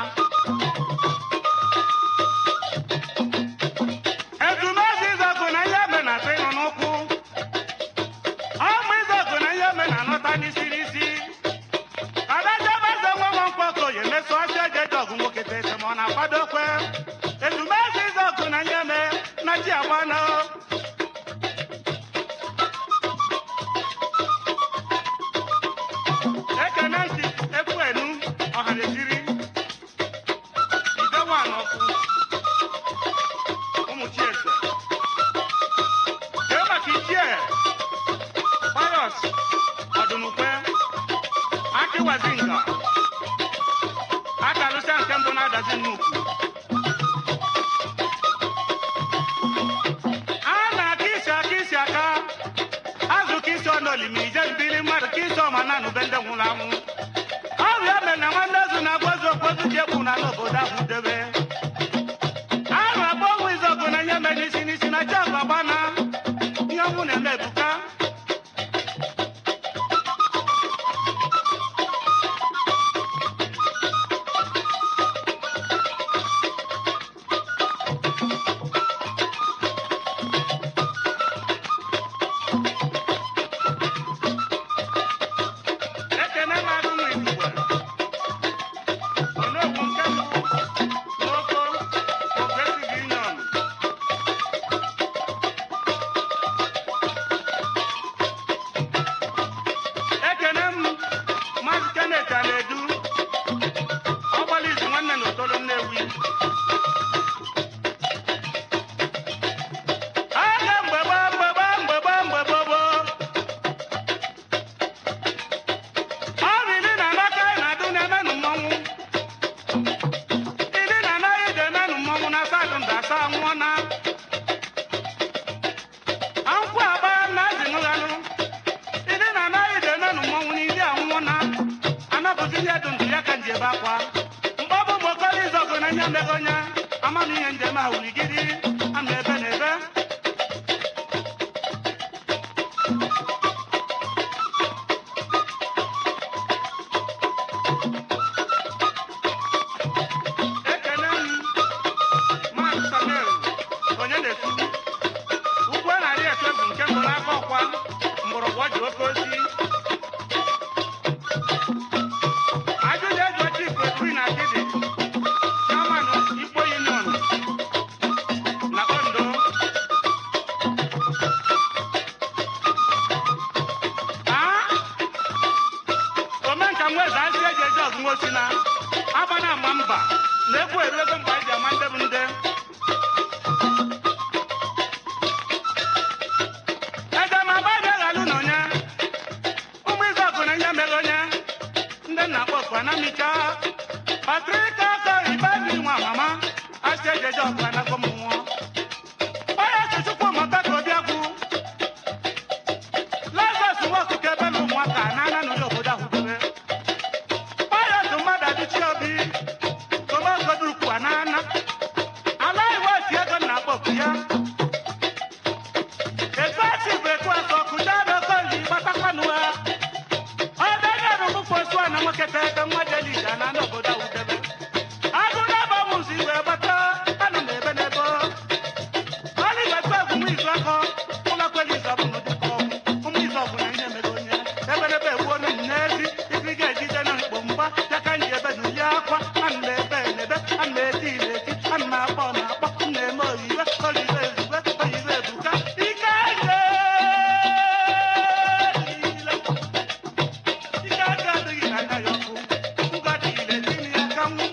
Ezumezu Izeọgụ na ihe eme na-atụ ịnụ n'ụkwụ. Ọmụ Izeọgụ na ihe eme na-anọta n'isi n'isi. Adajaba eze nwa nwa mkpọkọ ya emeso ọsọ eji eje ọgụ nwoke tete ma ọ na-akwado kwe. Ezumezu Izeọgụ na ihe eme na chi agbana. Ekene ntị ekwenu ọhaneziri idewa n'ọkụ ụmụ Chieze. Kee maka Ichie Pius Ọdụnukwe Akịwazinga akalụsịa nke mbụ na-adazi nnukwu a na-aka isi aka isi aka azụ ka isi ọnọlimi ije mbili mmadụ ka isi ọma na anụbe ndị nwụrụ anwụ ọrịa mere na nwanne ozu na-agwa ozu okwu ozu ji ekwu na n'obodo ahụ debe arụ abụọ nwa Izeọgụ na ihe mere n'isi n'isi na chiọgụ agbana ihe ọnwụ na-eme ebuka. Ekene mmadụ nwa Izugbe Onogwu nke mbụ n'Oko Progressive Union. Ekene m Maazị Kenneth Anedu ọgbala izu nwanne na Otolo Nnewi. Aga mgbe gboo mgbe gboo mgbe gboo mgbe gboo gboo. Ọrụ ili na anaka na-adụ na-emenụ mmọnwụ. Ili na anaghị dị emenụ mmọnwụ na asa adụ nda asa nwụọ na. Ankwụ agba na azị nụghalụ. Ili na anaghị dị emenụ mmọnwụ na ili anwụọ na. Anapụzi ihe dụ ndụ ya ka nji ebe akwa. Mkpọbụ mokọrọ Izeọgụ na ihe mego onye. Ama m ihe njem ahụ wurigiri. Ama ebe na ebe. Ekene m Maazị Samuel onye na-ekwu ugwu a na-arị etu egwu nke mbụ n'aka ọkwa mgbọrọgwụ ọ ji oke osi ajụjụ ejụọ Chief Ekwi na Akịdị, Chairman Ikpo Union na Ondo. Aa omenka nweze asị eji eji ọgụ nwosi na aba na ama mba. Na egwu eruego mgbe anyị ji ama ndị bụ ndị. Eze ma agba bịa ghalụ na onye. Ụmụ Izọgụ na ihe mere onye. Ndị nna kpọkwa na micha. Patrika ọkọ ikpebi nwa mama. Asị ejeje ọkwa na akọ m nwụọ. Onye Chukwu maka ka obi agwụ. Lazarus nwa ọkụkọ ebe na ụmụaka na ana n'ụlọ obodo ahụ debe. Pius mmadụ adịchi obi. Tomagodukwu anana. Ala iwe si ego na akpọkụ ya. Etu esi bụ etu asọ kụja n'okoli gbatakwanụ ha. Ọdọ ndị arụmụkwu osu a na nwoke tete nwa jelija na n'obodo ahụ debe. Agụ na-aba m ụzọ igwe gbata, anọ m ebe n'ebe. Ọlịga tụ egwu m izu akọ, ụlọ kweli izu ọbụ na ụdịkọ ọgwụ. Ụmụ izu ọbụ na ihe mere onye. Ebe n'ebe egbuo onye m n'ezi, ibi ga-ejide na mkpo mgba, ya ka m ji ebe n'uli akwa, ana m ebe n'ebe, ana m eti n'eti, ana m akpọ na-akpọ, m na-eme oyiwe, oyiwe ezugbe, oyiwe ebuka. Ike aka niile. Ike aka adịghị na anya ya ọkụ. Ngwa adịghị na-eti ya aka nwụ.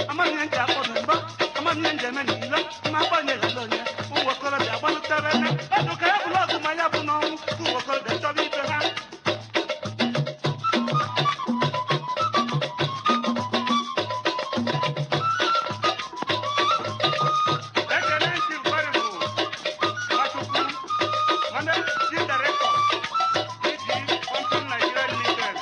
Amaghị ihe nji akpọ na mba, amaghị ihe nji eme n'ilo, ma akpọ onye ghara onye. Ụmụ okorobịa gbalụtere nne. Ọdụ ka ya bụrụ ọgụ ma ya bụ n'ọnwụ, ụmụ okorobịa chọrọ ibe ha. Ekele ntị Nkwarịbụ Nwachukwu, Managing Director, DG Company Nigeria Limited.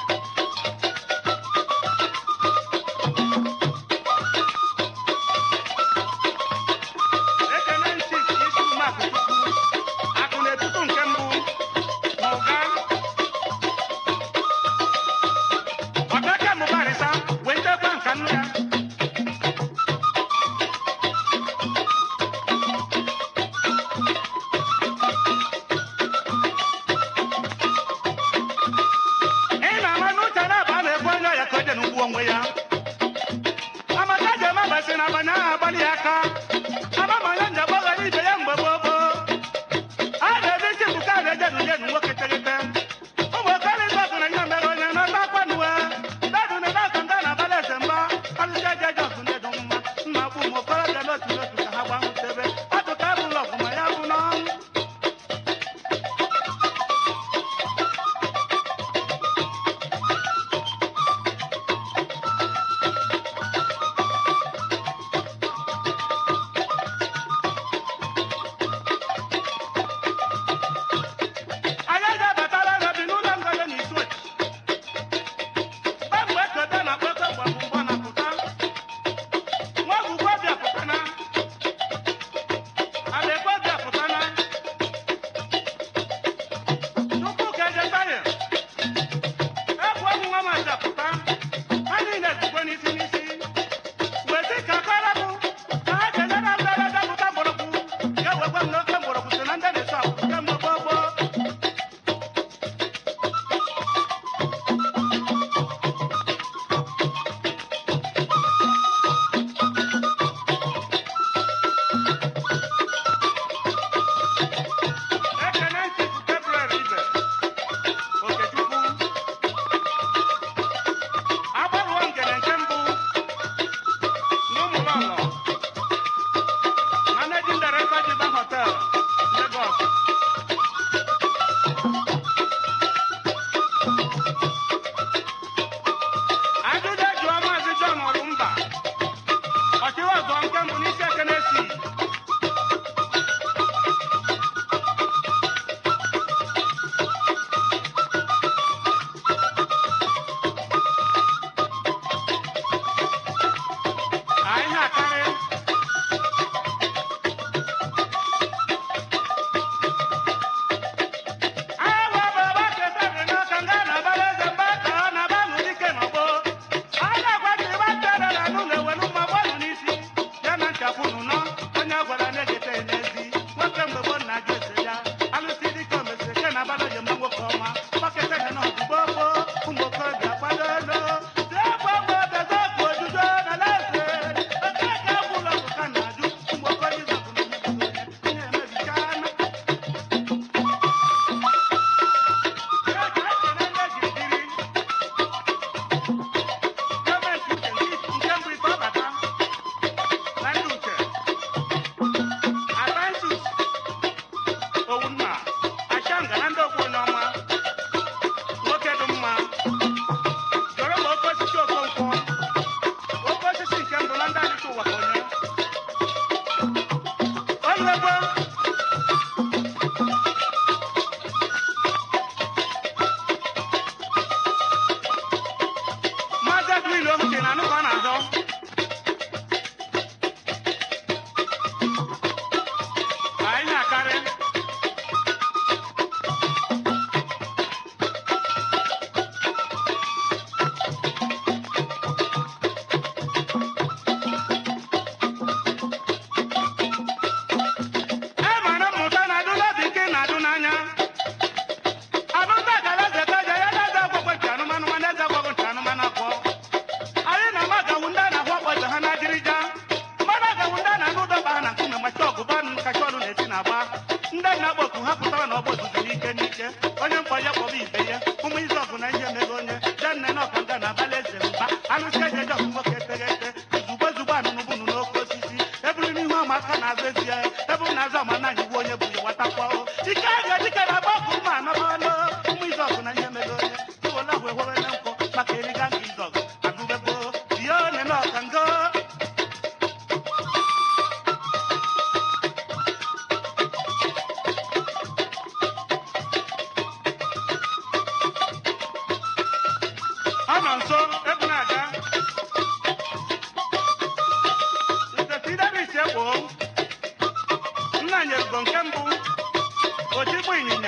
Ekele ntị Isi Mark Chukwu, akụ na-etutu nke mbụ na ụga. Ọdaka mụbarịsa wee ndekwa nka nnu ya. Ị na-ama n'uche na-aba na-egbu onye ọya ka o je n'ugbu onwe ya. Amaka ji eme abasị na abanye ahụ agbalị ya aka. Ama ma onye nje agbọghọ ibe ya mgbe gboo gboo. A na-ebe isi mbuka a na-eje n'uje nu nwoke teghete. Ụmụ okorobịa ọgụ na ihe mere onye na-ata akwa n'uwe. Dadu na ebe ndị na-abalị eze mgba. Alụsị eje eje ọgụ ndị dị mma. Nna kpụ ụmụ okorobịa n'otu n'otu ka ha gbanwutebe. Ọdụ ka abụla ọgụ ma ya bụ n'ọnwụ. Anyị ga-abatala n'obi n'ụlọ ngọzi na isu ochi. Mgbe ekete na kpọkọ gbabụ mgbọ na pụta. Nwa ọgwụgwọ bịa pụta na. na-achị ụwa ka onye oluegbo. Maazị Edwin Ohuche na anụ ka ọ na-azọ. Anyị na-akarị. E mara mmụta na-adụ n'obi nke na-adụ n'anya. Anụnta gara eze ka eje ya na-eze agwagwa ntị anụmanụ mana eze agwagwa ntị anụmanụ akwọ. Anyị na-ama agawu ndị a na-ahụ ọkpọ ha na-adịrịja. Mmadụ agawu ndị a na-anụ ụdọ mkpa ha na nkume machi ọgụ ba nụ kacha ọnụ na-eti na-agba. Ndị na-agba oku ha pụtara na ọgbọ ozuzu n'ike n'ike. Onye mkpọ ya kpọba ibe ya. Ụmụ izu ọgụ na ihe emego onye. De nne na ọkanga na abalị eze mba. Alụsị ejeje ọgụ nwoke eteghete. Ozugbo ozugbo anụnụ bunu n'oke osisi. Eburu n'ihu ama aka na-azụ ezi ya. Eburu na-azụ ama na iwu onye bụ ya watakwa o. Ike abịa dike na-agba ọgụ ụmụ anọbanụ. Ụmụ izu ọgụ na ihe emego onye. Iwole ahụ ewewe na nkwọ maka eriga nke izu ọgụ. Agụbegbo ihe one na ọkango. Ọ nọ nso egwu na-aga. Nze Davis Egbo, nna nyerugo nke mbụ, ojigbo ịnyịnya.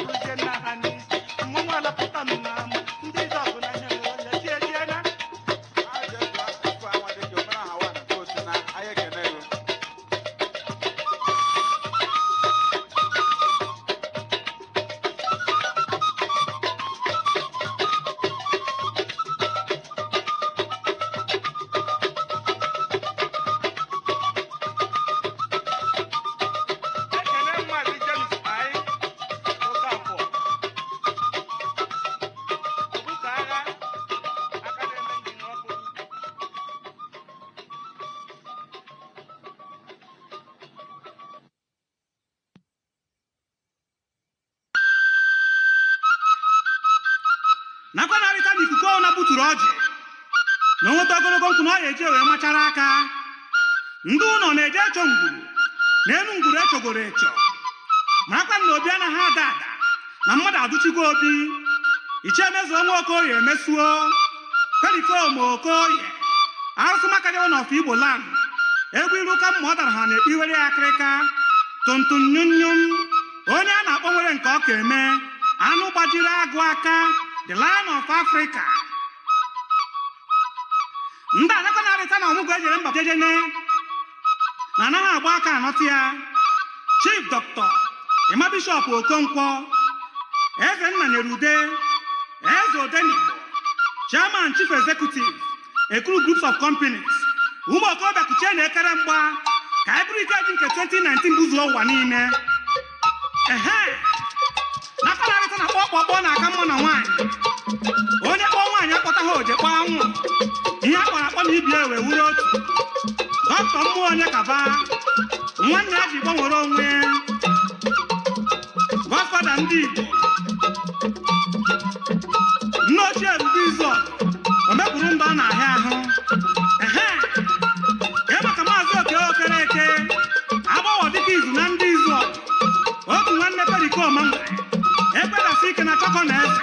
bụrụzie nna ha n'isi. Mmọnwụ alapụta m n'ama, ndị Izọgụ na ihe mere onye chi ejiena. Ekene Maazị James I. Okafor, Obuka agha, aka na-eme injin ọkụ. Nakwa na-arịta n'ikuku ọ na-buturu ọjị na onweta ogologo nkwụ na ọ ya eji wee machara aka. Ndị ụlọ na-eje echo ngwuru na elu ngwuru echogoro echo, marakwa na obi anaghị ada ada na mmadụ adụchigo obi. Ichie emezuo nwa Okoye emesuo Perikom Okoye arụsị makadewa na ọfọ Igbo land egwu iru ka mma ọ dara ha na-ekpe iwere ya akịrịka tuntun nyum nyum. Onye a na-akpọ nwere nke ọ ka eme anụ gbajiri agụ aka, the Lion of Africa. Ndị anakọ na-arịta na ọmụgwọ ejere mba jejene na anaghị agba aka anọtụ ya. Chief Dr. Emma Bishop Okonkwo, Eze nna nyere ude, Eze Odenigbo, Chairman, Chief Executive, Ekuru Groups of Companies. Ụmụ okorobịa, kuchie na ekere mgba ka anyị bụrụ ike ji nke 2019 buzuo ụwa niile. Ehe, n'aka na-arịta na kpọkpọkpọ na-aka mma na nwaanyị. Onye kpọọ nwaanyị akpọta ha oje kpọọ anwụ ihe a kpọrọ akpọ na ibi ewe wuru otu. Dọkịta mmụọ onye kaba nwanne ya ji gbanwere onwe, godfather ndị Igbo, nne ochie rube izu o mepụrụ ndụ ọ na-ahịa ahụ. Ehe, kee maka Maazị Oke Okereke agbọghọ dịka izu na ndị izu otu nwanne Perikoma nwere ekwedasị ike na chọkọ na eze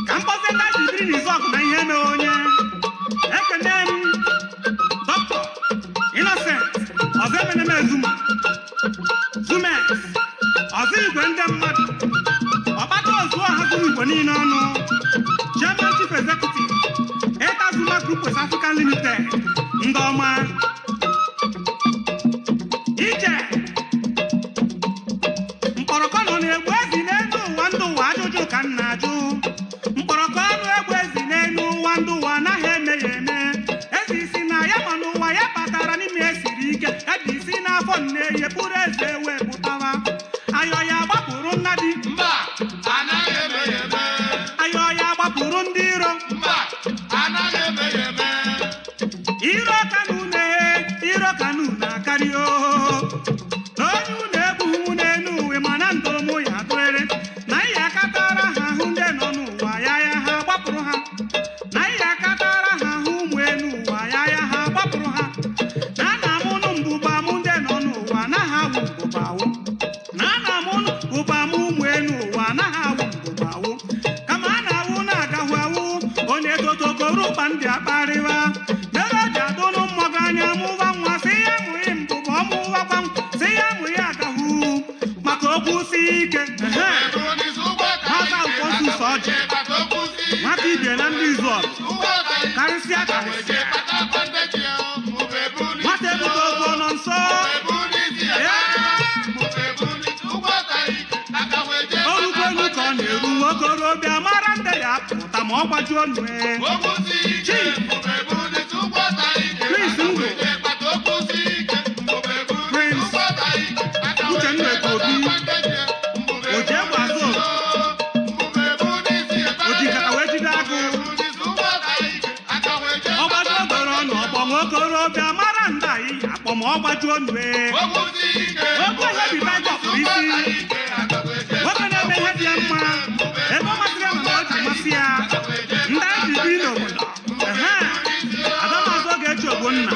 ka mkpọzi ndị anyị ji biri n'izu ọgụ na ihe emeghe onye. Ekene m Dọkịta Innocent Ọzọ Emeneme Ezuma Zumex Ọzọ Igwe ndị mmadụ ọkpata ozu ọha zuru Igbo niile ọnụ, Chairman, Chief Executive, Eta Zuma Group West African Limited. Ndị ọma ije mkpọrọkọ nọ na-egbu ezi n'elu ụwa, ndụ ụwa, ajụjụ ka m na-ajụ. Mkpọrọkọ anụ egbu ezi n'elu ụwa, ndụ ụwa, anaghị eme ya eme. Ezi isi na ya ma n'ụwa ya kpatara n'ime esiri ike ebe isi n'afọ nne ya bụrụ eze wee pụtawa ayọ ya gbapụrụ nna di. Mba, anaghị eme ya eme. Ayọ ya gbapụrụ ndị iro. Mba, anaghị eme ya eme. Iro ka na une iro ka na une akarị ooo na onye unu egbughị n'elu uwe mana ndụmụ ya atụrịrị na ihe akatara ha ahụ ndị nọ n'ụwa ya ya ha gbapụrụ ha na ihe akatara ha ahụ ụmụ elu ụwa ya ya ha gbapụrụ ha na a na-amụnụ mbụba mụ ndị nọ n'ụwa anaghị awụ mbụba awụ na a na-amụnụ mbụba mụ ụmụ elu ụwa anaghị awụ mbụba awụ kama a na-awụ na-agahụ awụ onye totokoro ụkpa ndị akparịwa mere o ji adụnụ mmọgụ anya mụwa nwa sị ya mụghị mbụba ọmụwakwa si ya mụ ya agahụ maka okwu si ike. Ehe. Nwata Alfonsus Ọjị, nwata ibie na ndị izu ọgụ karịsịa karịsịa, nwata ebute okwu nọ nso. Orukwu elu ka ọ na-eru nwokorobịa mara ndị ya pụta ma ọ gbajuo nue. Chief Chris Ndụ, Prince Uchenna Obi, Ojiegbe Azụ, oji nkata wee jide agụ ọgbajuo goro ọnụ ọgbọ nwokorobịa mara ndị anyị akpọ ma ọ gbajuo nue. Okwu ehebi Tiger pụrụ isi nwoke na-eme ihe dị ya mma ebe ọ masịrị ya mana ọ ji masị ya ndị anyị ji bi n'obodo. Ehe, Adamazụ Ogechi Ogbonna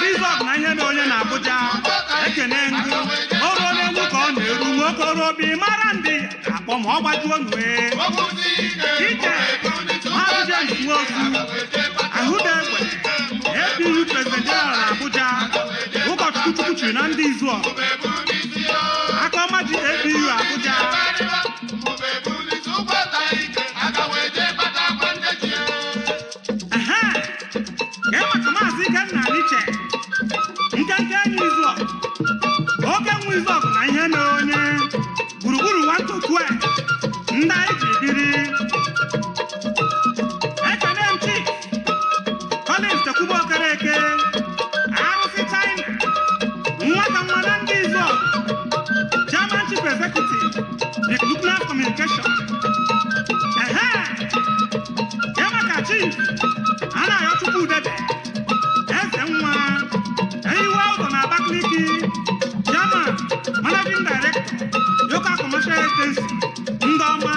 Dizọg na ihe na onye na Abuja ekene ngụ o ruo n'elu ka ọ na-eru nwokorobịa mara ndị akpọ ma ọ gbajuo nue. Ije Maazị James Nwosu Ahụda Egbe, APU President General na Abuja, ụkọchukwu Chukwu chiri na ndị izu ọgụ aka ọma ji APU Abuja. Mbube bulite ụgbọta ike, aga wee jee kpata akwa ndị ji ya. Ehe, ka e maka Maazị Ikenna Aniche, nkenke enyi Izuọgụ, oke nwa Izuọgụ na ihe mere onye gburugburu 1 to 12 ndị anyị ji biri. Ekene m Chief Collins Chekwube Okereke, arụsị China, nwa ka nwa na ndị Izuọgụ, Chairman Chief Executive, The Nuclear Communication. Ehe, ya maka Chief Anayo Chukwudebe, eze nwa, eyiwe ụzọ na Abakaliki, Chairman, Managing Director, Local Commercial Agency, ndị ọma.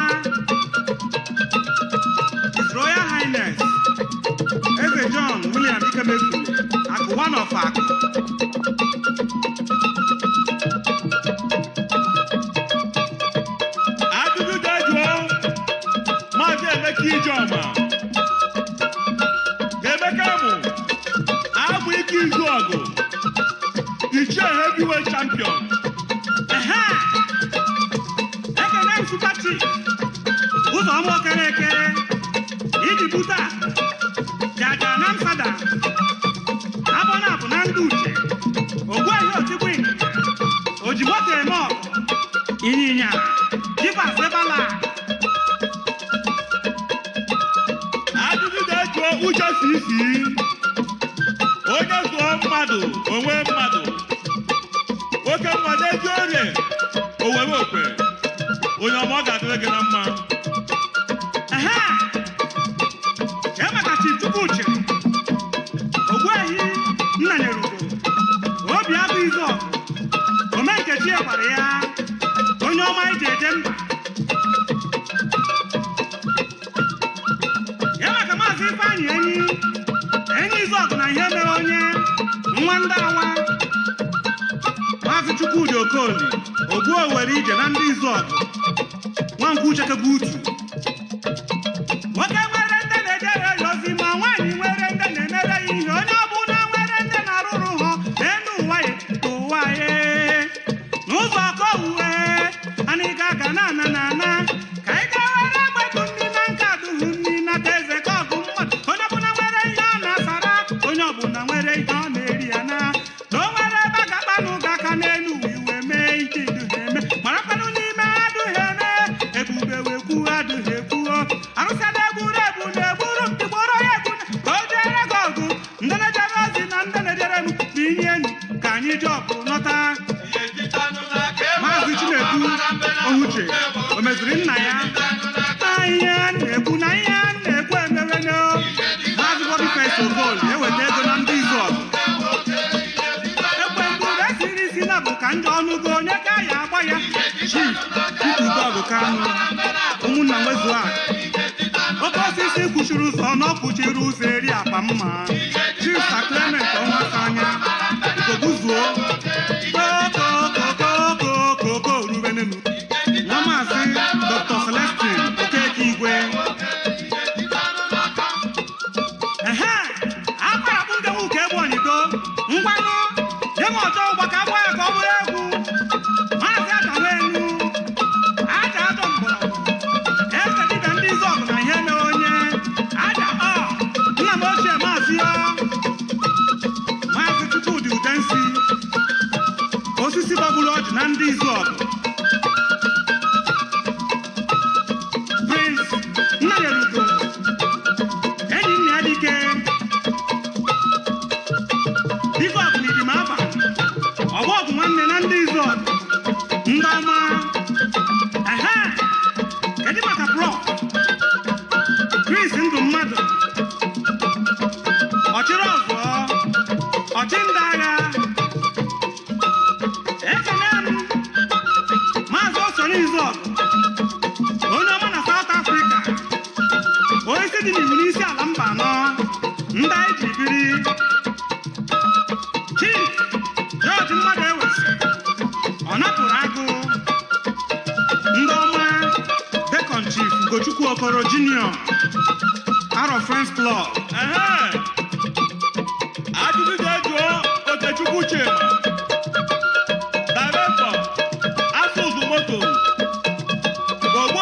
His Royal Highness, Eze John William Ikemefule, Akụ one of Akụ. Ajụjụ ga-ejụọ Maazị Emeka Ijeọma. Emeka mụ amụ ike izu ọgụ, Ichie heavyweight champion. Ehe! Ekene m Super Chief, Ụzọma Okereke, iji bute akụ, jaja na msada, abọ na abụ na ndị uche, ogbuehi otigbu ịnyịnya, oji moto eme ọgụ, ịnyịnya, jibas ebala. Ajụjụ ga-ejụọ Uche Sisi, onye zụọ mmadụ onwe mmadụ, oke nwa n'ezi orie owere okwe, onye ọma, ọ ga-adịrị gị na mma. Ehe! Kee maka Chief Chukwuche, Ogbuehi Nnanyelugo, Obi Agụ Izuọgụ, Omenkechi gwara ya, onye ọma iji eje mba. Kee maka Maazị Ifeanyị Enyi, Enyi Izuọgụ na ihe mere onye, nwa ndị awa. Maazị Chukwudi Okoli, Ogbu Owere ije na ndị Izuọgụ, Nwankwụ Uchekebe Utu. Nwoke nwere ndị na-ejere ya ozi, ma nwaanyị nwere ndị na-emere ya ihe. Onye ọbụla nwere ndị na-arụrụ ha n'elu ụwa ya ka ụwa ya n'ụzọ ka owuwe anyị ga-aga na ana na ana ka anyị ga-were egbetu ndị na nka duhu ndị nata eze ka ọgụ mmadụ. Onye ọbụla nwere ihe ọ na-asara, onye ọbụla nwere ihe ọ na-eri ya na na o nwere ebe a ga-akpa n'ụga aka n'elu ụwa iwe mee ike iduha eme marakwanụ n'ime adụghị eme ebube wee kwuo adụghị ekwuo arụsị na-egburu egbu na-egburu mkpigboro ya egbu ka o jere gị ọgụ. Ndị na-ejere ozi na ndị na-ejere m bụ inye enyi ka anyị ji ọgụ nọta. Maazị Chinedu Ohuche o meziri nna ya na ihe a na-ekwu na ihe a na-ekwu emeweno. Maazị Boniface Okoli eweta ego na ndị izu ọgụ ekwe mgburu esiri isi na bụ ka njọ ọnụgo onye ka ya agba ya. Chief Chukwudọgụ Kanụ, ụmụnna nwezuo akụ, oke osisi kwuchiri ụzọ na ọ kwuchiri ụzọ eri akpa mma. Chief Sir Clement ọnwasa anya ugobuzuo kokokokokoko rubenenu nwa Maazị Dr. Celestin Okeke Igwe. Ehe, akwarapụ ndị nwoke egbu onyido ngwanụ nye m ọjọọ ụgba ka agba ya ka ọ bụrụ egwu. Maazị Ajanwenu aja ajọ mgbọrọgwụ eze dibịa ndị Izuọgụ na ihe mere onye aja ọ nna m ochie maazị ọ Maazị Chukwudi Udensi, osisi gbagburu ọjị na ndị Izuọgụ. Prince Nnanyelugo, enyi nna ya dike dike ọgụ na Idima Aba, ọgba ọgụ nwanne na ndị Izuọgụ, ndị ọma. Ehe, kedu maka Prof Chris ndụ mmadụ, ọchịrị ọzụọ, ọchị ndị agha? Ekene m Maazị Osonye Izuọgụ, onye ọma na South Africa, onye isi dị n'iwu n'isi ala mba anọ ndị anyị ji biri. Chief George mmadụ ewesi ọ napụrụ agụ, ndị ọma. Dekon Chief Ugochukwu Okoro Junior, Arọ Friends Club. Ehe. Ajụjụ ga-ejụọ Okechukwu Chima, Director, Asụsụ Moto, Ogbu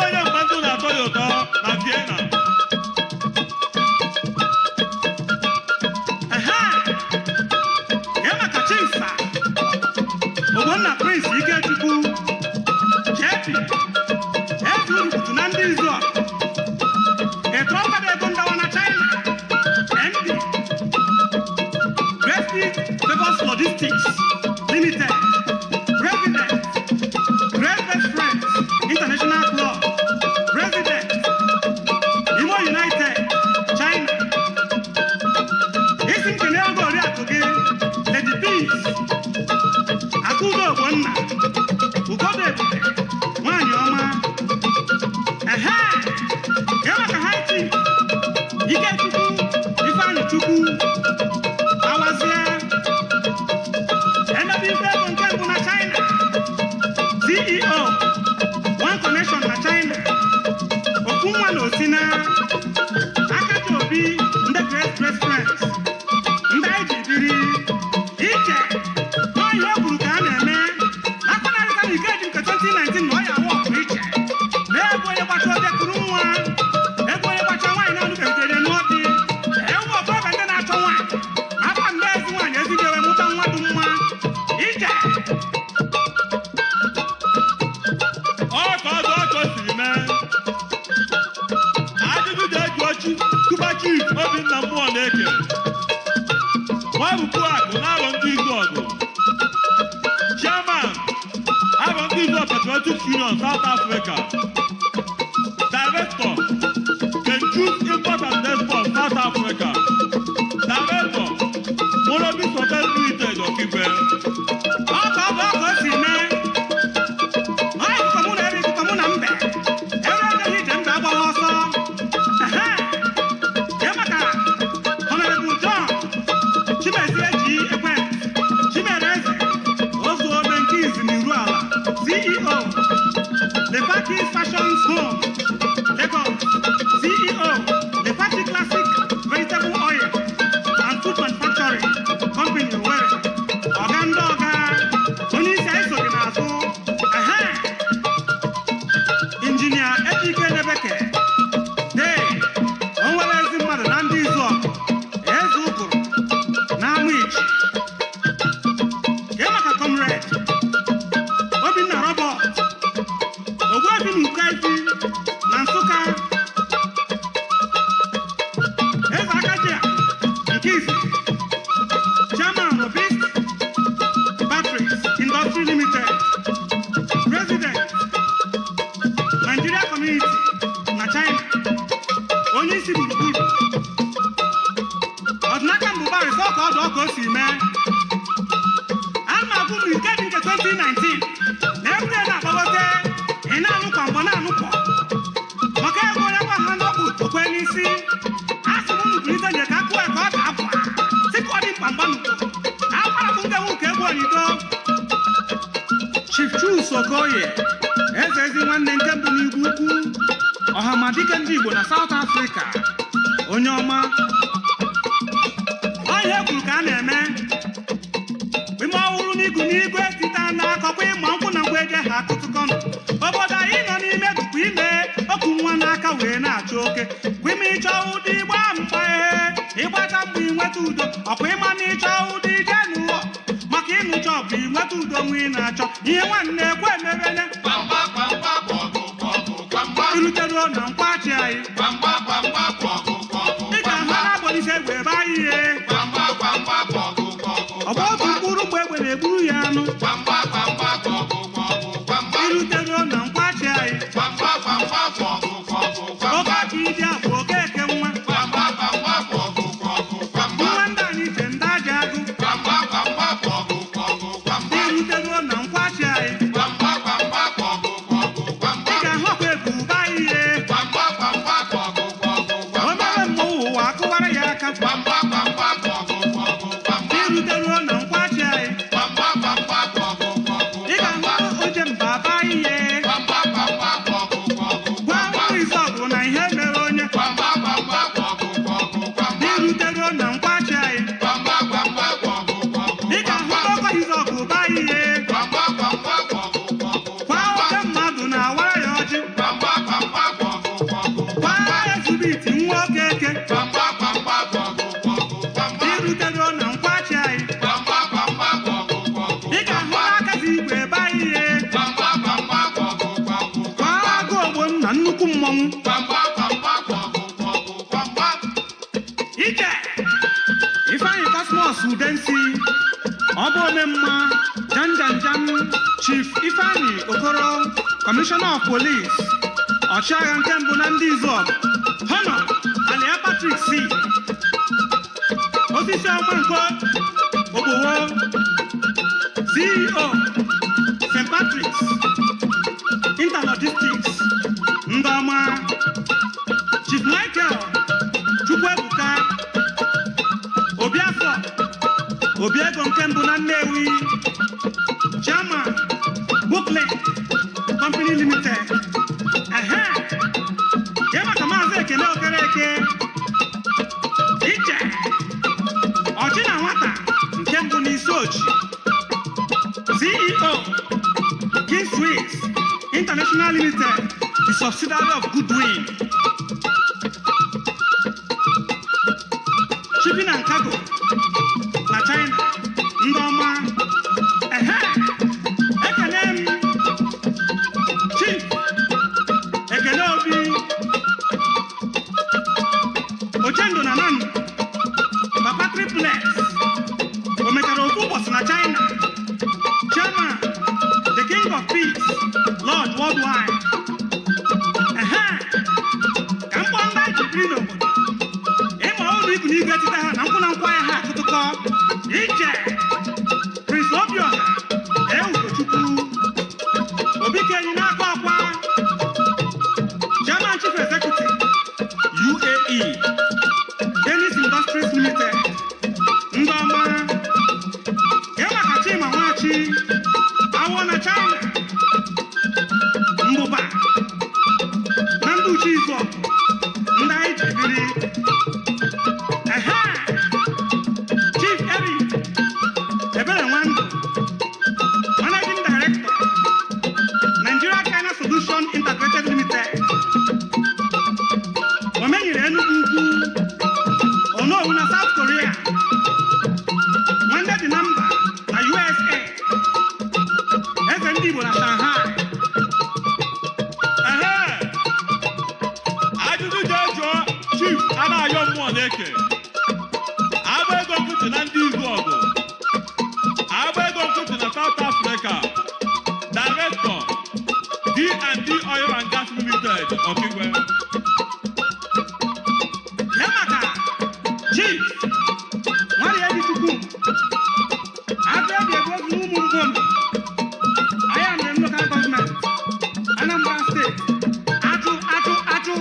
siri mee. Ajụjụ ga-eju ọchị tuba Chief Obinna mmụọ na-eke. Nwabupu akụ na-aghọ ndị izu ọgụ. Chairman, Arọ ndị Izu Patriotic Union South Africa. Director, Kenchus Import and Export South Africa. Director, Morobi Hotel Limited Ọkigwe. Ọka ọ bụ ọka o si mee. Ọ ikuku mụ na ebe ikuku mụ na mbe. Ere ejeghị ije mbe agbawa ọsọ. Ehe. Kee maka Honorable John Chimezie ji ekwentị Chimereze Ozuome nke izi n'iru ala, CEO, Lefachi Fashions Home, Lagos, CEO, Lefachi Classic Vegetable Oil and Food Manufacturing Company, Owerri. Ọga ndị ọga, onye isi anyị so gị n'azụ. Ehe. Injinia Ejike Nebeke dee, o nwere ezi mmadụ na ndị izu ọgụ, eze ụgụrụ na ama ichi. Kee maka Comrade Obinna Robert Ogbuefi na Ukaifi na Nsụka, eze Akajia nke izi, Chairman, Robist Batteries Industry Limited, President, Nigeria Community na China, onye isi gburugburu ọdịnaka mbụbarị sọ ka ọdụ ọka o si mee. A na-agụ m nke dị nke 2019 na egwure na-agbagote, ị na-anụ kwa mgbe na-anụpọ maka ego onye gwa ha n'ọkpụ okwe n'isi. A sị m unu bulite nye ka akụwa ka ọ ga-akwa sị ka ọ dị mkpa mgba n'ugbo akwara bụ ndewu nke egwu onido. Chief Chuks Okoye, eze ezi nwanne nke mbụ n'Igwe Ukwu, ọhamadike ndị Igbo na South Africa, onye ọma. Ọ ihe kwuru ka a na-eme ime ọhụrụ n'igu n'igwe tita na-akọkwa ịma nkwụ na nkwụ eje ha akụtụkọnụ obodo anyị nọ n'ime bụkwa ime okwu nwa n'aka wee na-achọ oke kwime. Ịchọ ụdị ịgba mgba, ee, ịgbacha mgbe inweta udo. Ọkwa ịma na ịchọ ụdị ije n'ụwa maka ịnụcha ọbụ inweta udo nwa ị na-achọ ihe nwanne ekwe emebene. Iruteruo na nkwachi anyị, ị ga-ahụ na-agbolise egbe ebe anyị ihe ọgba otu mkpụrụ mgbe egbe na-egburu ya anụ. Iruteruo na nkwachi anyị, oke aka iji abụ okeke nwa nwa ndị anyị che ndị aja agụ. Iruteruo na nkwachi anyị, ị ga-ahụ ọkwa ebu ụba ihe o mere mmọnwụ ụwa akụwara ya aka. Iruteruo na nkwachi anyị, ị ga-ahụ oje mba aba ihe gwa nwa Izọgụ na ihe mere onye. Iruteruo na nkwachi anyị, ị ga-ahụ ọkọ Izọgụ ụba ihe kwa oke mmadụ na-awara ya ọjị, kwa ezubiti nwa okeke. Iruteruo na nkwachi anyị, ị ga-ahụ n'akazi igwe ebe anyị ihe kwa agụ ogbo na nnukwu mmọnwụ ije. Ifeanyị Cosmos Udensi, ọba omemma janjanjam. Chief Ifeanyị Okoro, Commissioner of Police, ọchịagha nke mbụ na ndị Izọb. Honor Alia Patrick C, osisi ọma nke Ogbowo, CEO, St. Patrick's Interlogistics, ndị ọma. Chief Michael Chukwuebuka Obiafọ, Obiego nke mbụ na Nnewi, Chairman, Brooklyn Company Limited. Ehe, kee maka Maazị Ekene Okereke Iche, ọchị na nwata nke mbụ n'isi ochi, CEO, King Swiss International Limited, the subsidiary of Goodwin Shipping and Cargo na China, ndị ọma. Ehe, ekene m Chief n'igwe tite ha na nkwụ na nkwụ ahịa ha akụtụkọ ije. Prince Obiọha Eugochukwu Obikenyi n'aka ọkwa, Chairman Chief Executive, UAE Dennis Industries Limited. Ndị ọma ya maka Chima Nwachi awọ na China, mbụba na ndị uche izu ọgụ ndị anyị ji biri. Ehe, Chief Eric Ebere Nwandụ, Managing Director, Nigeria China Solution Integrated Limited. Omenyere Enugu Ukwu, Onowu na South Korea, nwanne dị na mba na USA, eze ndị Igbo na Shanghai. Ehe, ajụjụ jee jụọ Chief Anayo Mmụọ Na-eke, agba ego nkịtị na ndị izu ọgụ, agba ego nkịtị na South Africa, Director, D&D Oil and Gas Limited, Ọkigwe. Ya maka Chief Nwarie Chukwu Agụ ebi egbu ozu n'ụmụ mbom anya mere Local Government, Anambra State. Ajụ ajụ ajụ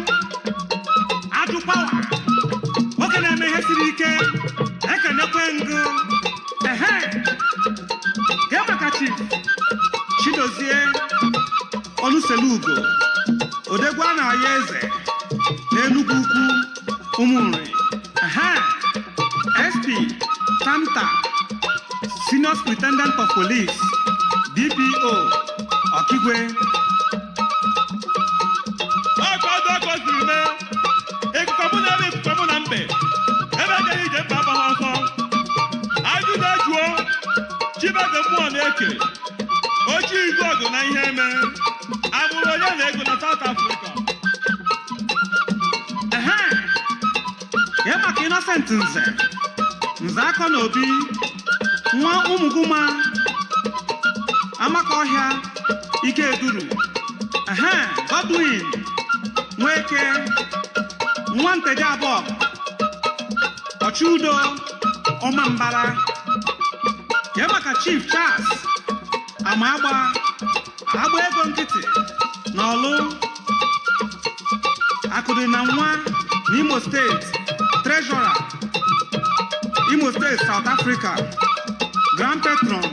ajụ power, nwoke na-eme ihe siri ike, ekenekwe ngụ. Ehe, gee maka Chief Chidozie Oluselugo Odegwu a na-aya eze n'Enugwu Ukwu Ụmụnri. Ehe, SP Tamta, Senior Superintendent of Police, DPO Ọkigwe. Ọkọ ọdụ ọkọ siri mee ikuku mụ na ebe ikuku mụ na mbe ebe ejeghị ije mba agbaghị ọsọ. Ajụjụ ejuo Chibeze Mmụọ Na-eke, ochie izu ọgụ na ihe eme amụrụ onye na ego na South Africa. Ehe, kee maka Innocent Nze, Nze Akọ na Obi, nwa ụmụgụma Amaka Ọhịa Ike Eduru. Ehe, Godwin Nweke, nwa Nteje abụọ, Ọchụudo Ọma Mbara. Kee maka Chief Charles Amagba, agba ego nkịtị na Ọlụ, akụdị na nwa n'Imo Steeti, Treasurer, Imo Steeti, South Africa, Grand Patron,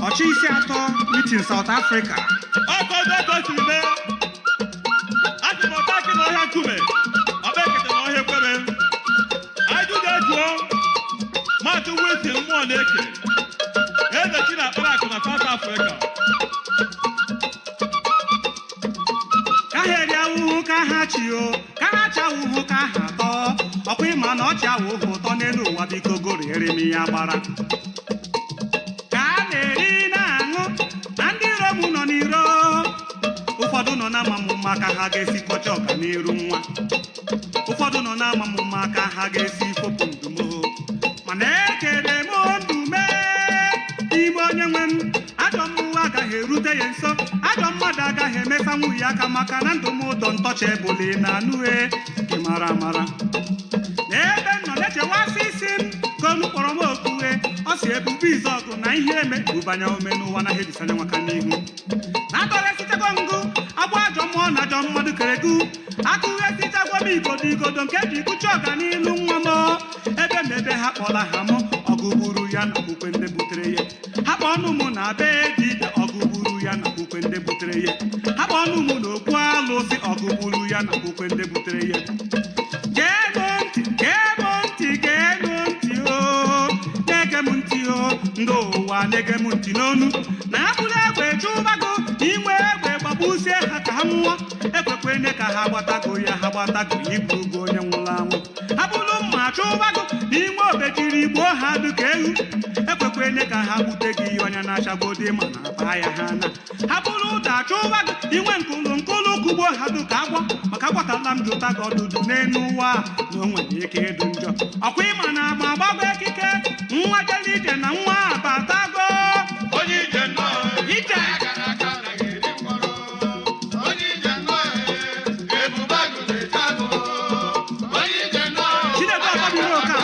ọchịisi atọ Meeting, South Africa. Ọkọ ọdụ ọkọ siri mee asị m ọta akị na ọhịa nkume ọkpa ekete na ọhịa ekwere. Ajụjụ ejuo Maazị Wilson Mmụọ Na-eke, eze chi na akpara akụ na South Africa. Ka ha eri awụhụ ka ha chi o, ka ha chi awụhụ ka ha atọ ọkwa ịma na ọchị awụhụ ụtọ n'elu ụwa. Biko goriere m ya gbara ka a na-eri na-aṅụ na ndị iro m nọ n'iro. Ụfọdụ nọ na ama m mma ka ha ga-esi kọcha ọganiru nwa, ụfọdụ nọ na ama m mma ka ha ga-esi fopụ ndumo, mana ekere m ndume n'ime onye nwe m. Ajọ mmụọ agaghị erute ya nso, ajọ mmadụ agaghị emesa nwunye aka, maka na ndụ m ụtọ ntọcha ebuli na anụe gị mara amara n'ebe m nọ na-echewasị isi m ka onu kpọrọ m okuwe. Ọ si ebube izu ọgụ na ihe eme bubanya ome n'ụwa na hebisanya nwaka n'ihu na atọresichago ngụ agbụ ajọ mmụọ na ajọ mmadụ kere gụ akụghị esichagwo m igodo igodo nke ji kụchi ọganilu nwa m ebe m ebe ha kpọla ha m ọgụ gburu ya na okwukwe ndị butere ya. Ha kpọ ọnụ m na be dibịa, ọgụ gburu ya na okwukwe ndị butere ya. Ha kpọ ọnụ m na okwu alụsị, ọgụ gburu ya na okwukwe ndị butere ya. Gee m ntị, gee m ntị, gee m ntị o, na-ege m ntị o, ndị ụwa na-ege m ntị n'onu na abụrụ egbe chụbago inwe egbe gbagbusie ha ka ha nwụọ. Ekwekwene ka ha gbatago ya, ha gbatago iburugo onye nwụrụ anwụ. Ha bụrụ mma chụbago n'inwe obejiri gbuo ha dịka ewu. Ekwekwene ka ha gbute gị ọnya na-achagodi ma na akpa ya ha na ha bụrụ ụda chụbago inwe nkụlụ nkụlụ kugbuo ha dịka agwọ, maka agwatala m jụta gị ọdụdụ n'elu ụwa na o nwere ike ịdụ njọ. Ọkwa ịma na agba agbago ekike nwa jele ije na nwa abatago. Onye ije nnọọ. Ije. Akara aka anaghị eri mkpọrọ. Onye ije nnọọ, ebube agụ na-eche agụ. Onye ije nnọọ. Chinedu Ọkọbiri Okafor.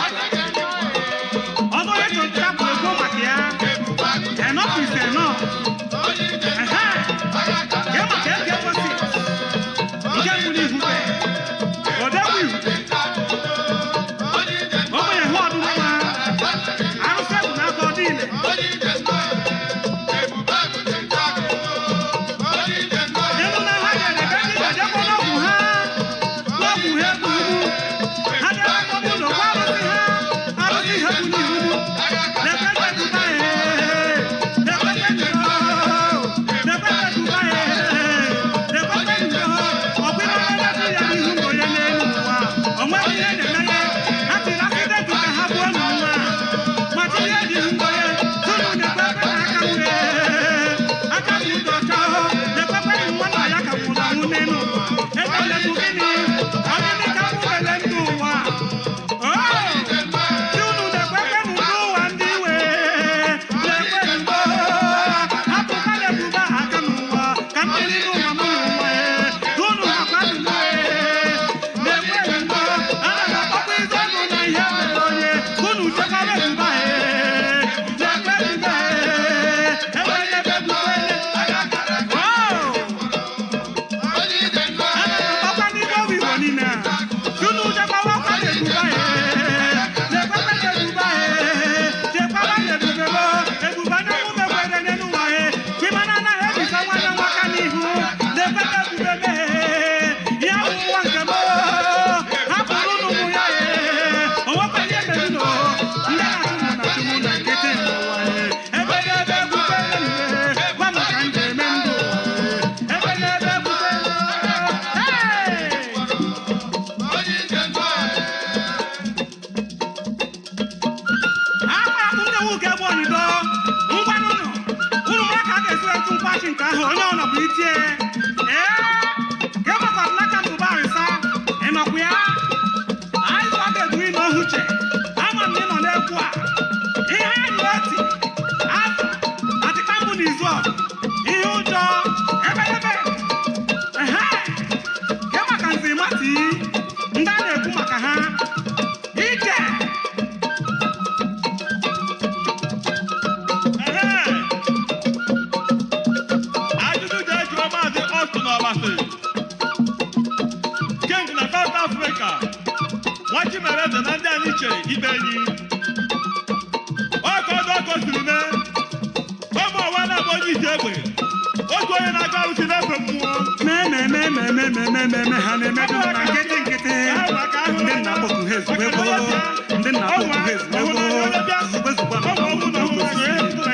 Emele m gịnị? Ọ gịnị ka mụ mere ndụ ụwa? Oh! Si unu na-ekwekwe m ndị ụwa ndị iwe, na-ekwe mgbe hapụkwa ebube aka n'ụwa ka m biri n'ụwa m n'ụwa unu hakwanụ m na-ekwe mgbe ana m akpọkwa izu ọnụ na ihe mere onye unu chekwara ebube na-ekwe mgbe enwere ebe ebube. Oh! Ọkwa n'ime obi Igbo niile a. Unu chekwaba ọkwa na-ebube na-ekwekwe na-ebube chekwaba na-ebube bo ebube anya mụ mekwere n'elu ụwa he kwimana anaghị ebisa nwanne m aka n'ihu na-ekwekwe ebube mee ya bụ ụwa nke m hapụrụ ụnụ ụmụ ya onwekwenye emerino ndị na-achụ mụ na achụ mụ na nkịtị n'ụwa ebe n'ebe ebube gwa m ka m ga-eme ndụ ebe n'ebe ebube. Hey! Akwa akpụ ndị nwoke bụ onido ngwanụnụ unu mara ka a ga-esi etu nkwachi nke ahụ onye ọ nọbụ itie ee ka egbakọrọ n'aka mbụba arịsa ịnọkwu ya anyị zụta egwu ime ohuche ama m na ị nọ n'egwu a ihe anyị oti azụ atịkpa mbụ na izu ọgụ ihe ụjọ ebelebe ehe ke maka nzimati ndị a na-ekwu maka ha ije. Ehe! Ajụjụ jee jụọ Maazị Austin Ọbasi, King na South Africa, nwa Chimereze na ndị anyị chere ibe enyi. Ọkọ ọdụ ọkọ siri mee, ụmụ ọwa na-agba onye isi egbe, otu onye na-aga arụsị na-efe mmụọ. Memememememememe ha na-emedu na nkịtị nkịtị. Ndị nna kpọku ha ezugbo ndị nna kpọku ha ezugbo zugbe zugbe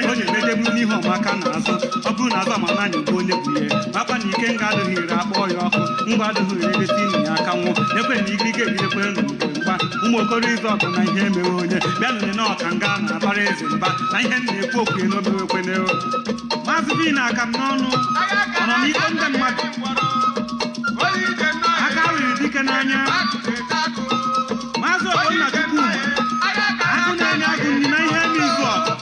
o ji emejeburu n'ihe ọmaka na-azụ ọ bụrụ na azụ amana anyị bụ onye bụ ihe makwa na ike nga adịghị ire akpọọ ya ọkụ ngwa adịghị ire eleta imi ya aka nwụ ekwe na igirige ebirekwe n'ugbo mgba ụmụ okoro izu ọgụ na ihe emewe onye bịanụ na ọka nga na-abara eze mba na ihe m na-ekwu okwu n'omewekwene. Maazị bi na aka m n'ọnụ ọ nọ n'iko ndị mmadụ aka riri dike n'anya. Maazị Ogbonna Chukwuma agụ na-enye agụ nri na ihe eme izu ọgụ.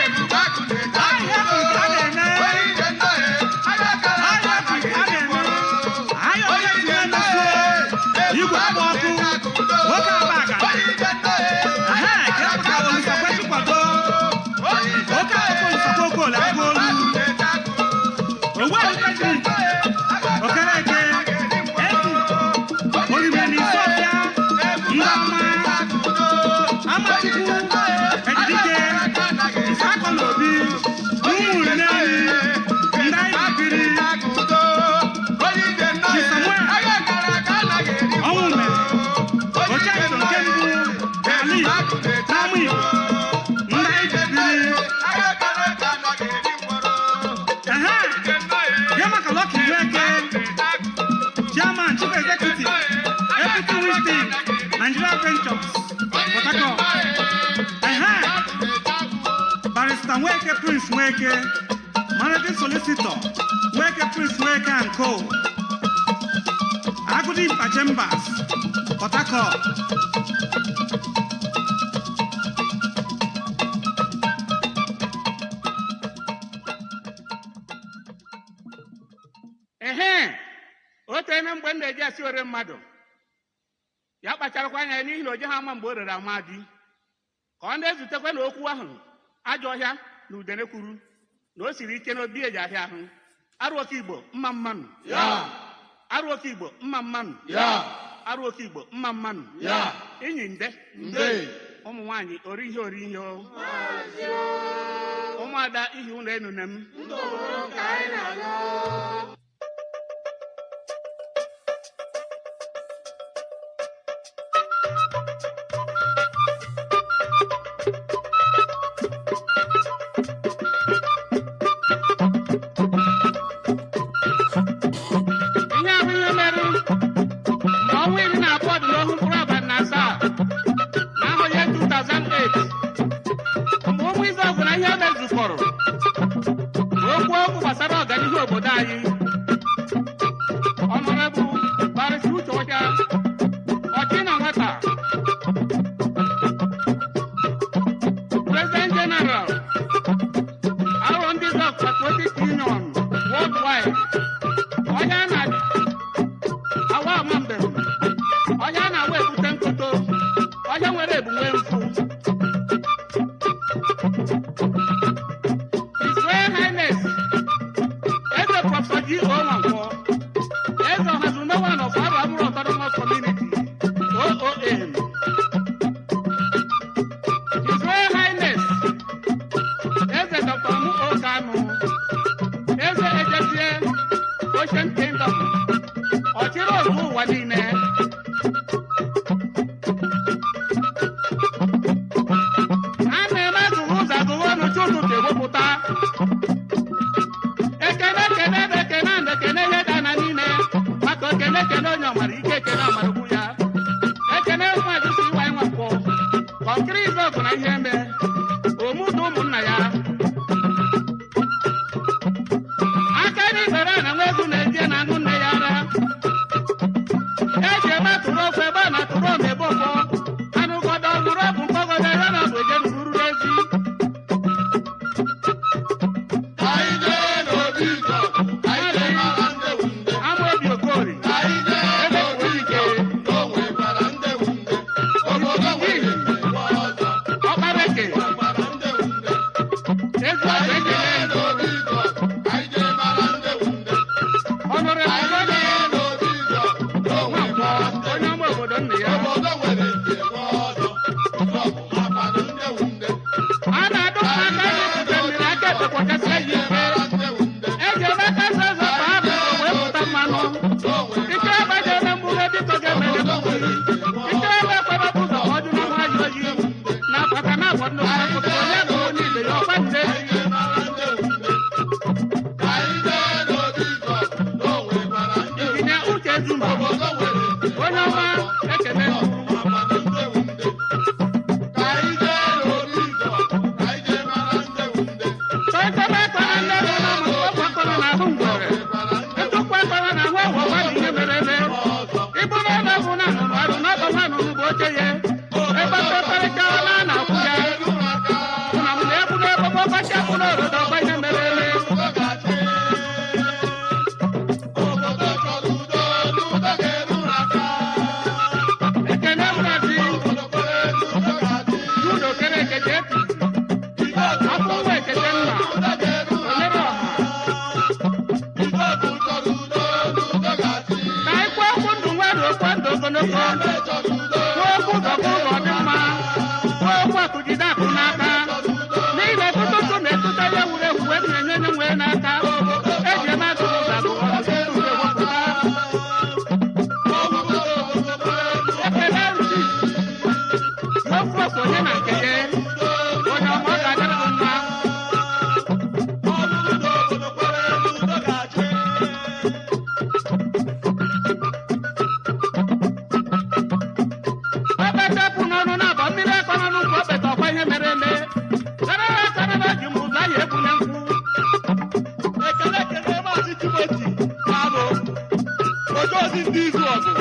Ahịa bụ nke a na-eme. Ahịa bụ nke a na-eme. Ahịa onye tinye mmesuo igwe agba ọkụ nwoke abaga ehe ka e pụtara Olisakwe Chikwado oke akụkọ Olisakwe Okoli agụ olu Ogbuefi Patrick Okereke Efu Orimiri Isọfịa Ndọma Amachukwu Ejidike Nsakọ na Obi ụmụnne ndị anyị biri Samuel ọnwụ mere Ochedo nke mbụ n'ala Igbo n'ama Igbo ndị anyị biri ehe ya maka Lucky Nweke, Chairman, Chief Executive, Equity Wisdom, Nigeria Ventures, Port Harcourt. Ehe, Barrister Nweke Prince Nweke, Managing Solicitor, Nweke Prince Nweke and Co. Agudimpa Chambers, Port Harcourt. Ehe, otu eme mgbe m na-eji asị ore mmadụ ya kpacharakwa anya ya n'ihi na o jeghị ama mgbe o rere ama di ka ọ na-ezutekwa na okwu ahụ ajọ ọhịa na udene kwuru na o siri ike n'obi eji ahịa ahụ arụ oke Igbo mma mmanụ arụ oke Igbo mma mmanụ arụ oke Igbo mma mmanụ inyi nde ụmụ nwaanyị ori ihe ori ihe o ụmụada ihi ụlọ enu nne m. Ihe ahụ ihe mere mgbe ọnwa 12 dị n'ohu mkpụrụ abalị na asaa na ahọ ya 2008 mgbe ụmụ Izọgụ na ihe mezukọrọ okwu okwu gbasara ọganihu obodo anyị. Kingdom, ọchịrị ozu ụwa niile. A na-eme agụghị ụzọ agụghị ọnụ chi ụtụtụ ewepụta. Ekene ekene ebe ekene and ekene ihe dị na niile maka okene ekene onye ọmara ike ekene ọmaragbu ya. Ekene mmadụ si ịwa ịnwakwọ kọnkịrị izu ọgụ na ihe eme omude ụmụnna ya. Aka n'ibere na nwa egwu na-eje na aṅụ nne ya ara. Eji ebe atụrụ ofe ebe a na-atụrụ omebe ụfọ anụgọdọ mụrụ ọbụ mkpọgọdọ ya na bụ eje ruru ezi. Anyị jee n'obi Izọgụ, anyị jee mara ndị wu nde. Ama obi okori Anyị jee ebe n'obi kwuru ike Izọgụ, na o nwekwara ndị wu nde. Obodo nwere nkewa ọzọ, ọkpara eke nwekwara ndị wu nde. ezi ọgụ Anyị ekele jee n'obi Izọgụ, anyị jee mara ndị wu nde. ọnụrụ Anyị onye jee n'obi Izọgụ, na o nwankwọ nwekwara ndị onye ọma obodo nna ya. Obodo nwere nkewa ọzọ, Izọgụ makwanụ ndị wu nde. A na-adụ mma aka ịpụta mmiri aka ekpekwachasị ya ike. Mara ndị wu nde. Eji ebe aka eze eze ka ha bụrụ wee pụta mmanụ. Ike ebe je na mgbughe biko ga-emere mgbughe. Ike ebe ekwebe bụ ụzọ ka ọ dị na nwa ya oyi. Na apata na agwa ndị ụwa pụta onye bụ onye ibe ya ọkwa nne. Injinia Uche Zuma, onye ọma ekene. Tọịtọba akọrọ nne bụ na ụmụ ọgwụ akọrọ na-ahụ ngwere. Ntụkwu akọrọ na-ahụ ọgwụ ọgwa bụ ihe mere eme. Ịbụ na ebe bụ na anụnụ arụ na ọgba anụnụ bụ oche ya. Ebe mkpekọrịta na a na-akwụ ya. Na m na-ebu n'ebe ọgbachi akwụ n'obodo ọgba ihe mere eme. Ekene Mmazi, Judo kere ekeje eti. Afọ nwa ekeje nna, omere ọha. Ka anyị kwuo okwu ndụ nwere okwu ndụ ogologo. Kwuo okwu ụzọ ka ụzọ dị mma. Kwuo okwu akụ jide akụ n'aka. N'ihi na ọtụtụ ntụ na-etụta ihe wuru ewu wee na-enye onye nwee n'aka. Eji eme agụụ ụzọ agụ ọtụtụ uru ewepụta. Ekele rụchi. N'okwu okwu onye na nke ya. Onye ọma ọ ga-adịrị gị mma. Ọkpachapụ n'ọnụ na-abọ mmiri akọrọ n'ukwu okpete ọkwa ihe mere eme. Karara akarara ji m ụzọ ahịa egwu na nkwụ. Ekele ekele Maazị Timoti Kanụ, ojeozi ndị izu ọgụ.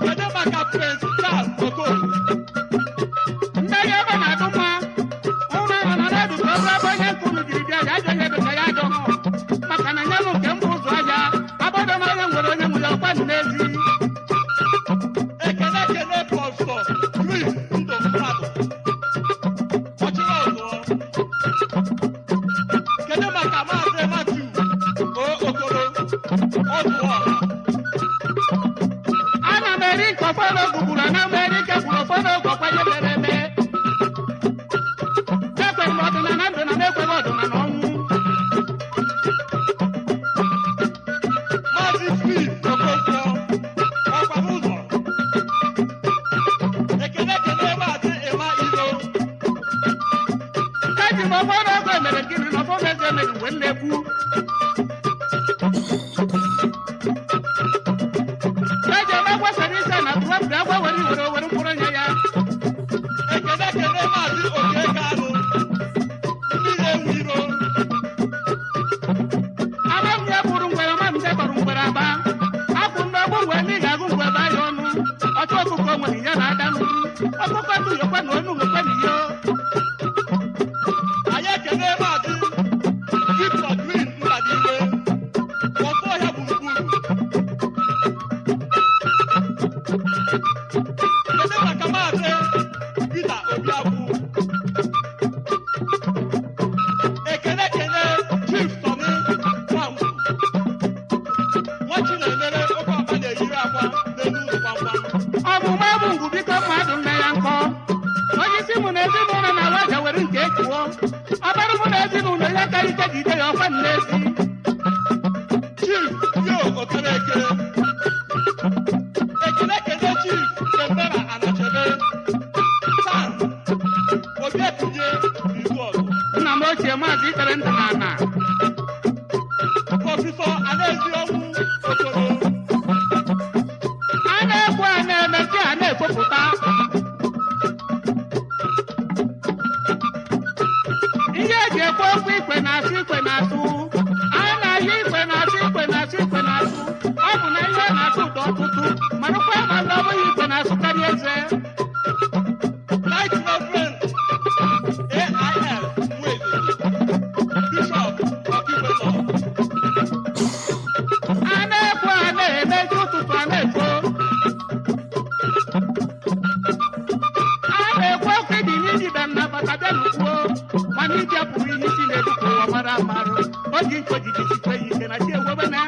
Kedu maka Prince Charles Okoye? Ndị agha ebe na-adụ mma. Ụmụ ahụ nọ na-adụ ka ọ bụrụ ebe onye nke unu jiri bịa ya ajọ ihe dịka ya ajọ hụ. Maka na nye m nke mbụ ụzọ ahịa, abọdọ m onye nwere onye nwe ya ọkwa nụ n'ezi. Ekele ekele Prọfesọ Chris Ndụ Mmadụ, ọchịrị ọzọ. Kedu maka Maazị Matthew O Okoro, ọzụọha? Ana m eri nke ọfọdụ gbugburu, ana m eri nke gburu ụfọdụ oge ọkwa ihe mere eme. Ekwere m ọdịnala ndụ na m ekweghị ọdịnala ọnwụ. Maazị Steve Okonkwo, ọkwara ụzọ. Ekele ekele Maazị Emma Ilo. Eji m ụfọdụ oge mere gịnị na ụfọdụ eze mere uwe nnekwu. Eji eme gwasara ise na tụwapụ agwa were iwere were mkpụrụ nye ya. Ekele ekele Maazị Oke Kanụ, mmiri ewu iro. Ama m ya bụrụ ngwere ma m gbara ngwere aba. Akwụ ndị ọgbụ ngwere na ị ga-agụ ngwere baa ya ọnụ. Ọchụ ọkụkọ nwere ya na-ada n'uru. Ọkụkọ tụyọkwa na onu nwekwa na iyo. Anyị ekele Maazị Victor Green Mbadiwe, ọsọ ọhịa gburugburu. Kedu maka Maazị Peter Obiakwu? Ekele ekele Chief Tony Nwangwu, nwa Chinemere oke ọkpa na-eyiri akwa n'elu ụlọ gbamgbam. Ọmụma bụ ngwu biko mmadụ nne ya nkọ. Onye isi mụ na ezinụlọ na-awa aja were nke ekwuo. Ọbara mụ na ezinụlọ ya ka ike jide ya ọkwa n'ezi. bụrụ ihe isi na-ebu ka ụwa mara amarụ. O ji ncho jiji sikwe ya ike na chi ewebe na.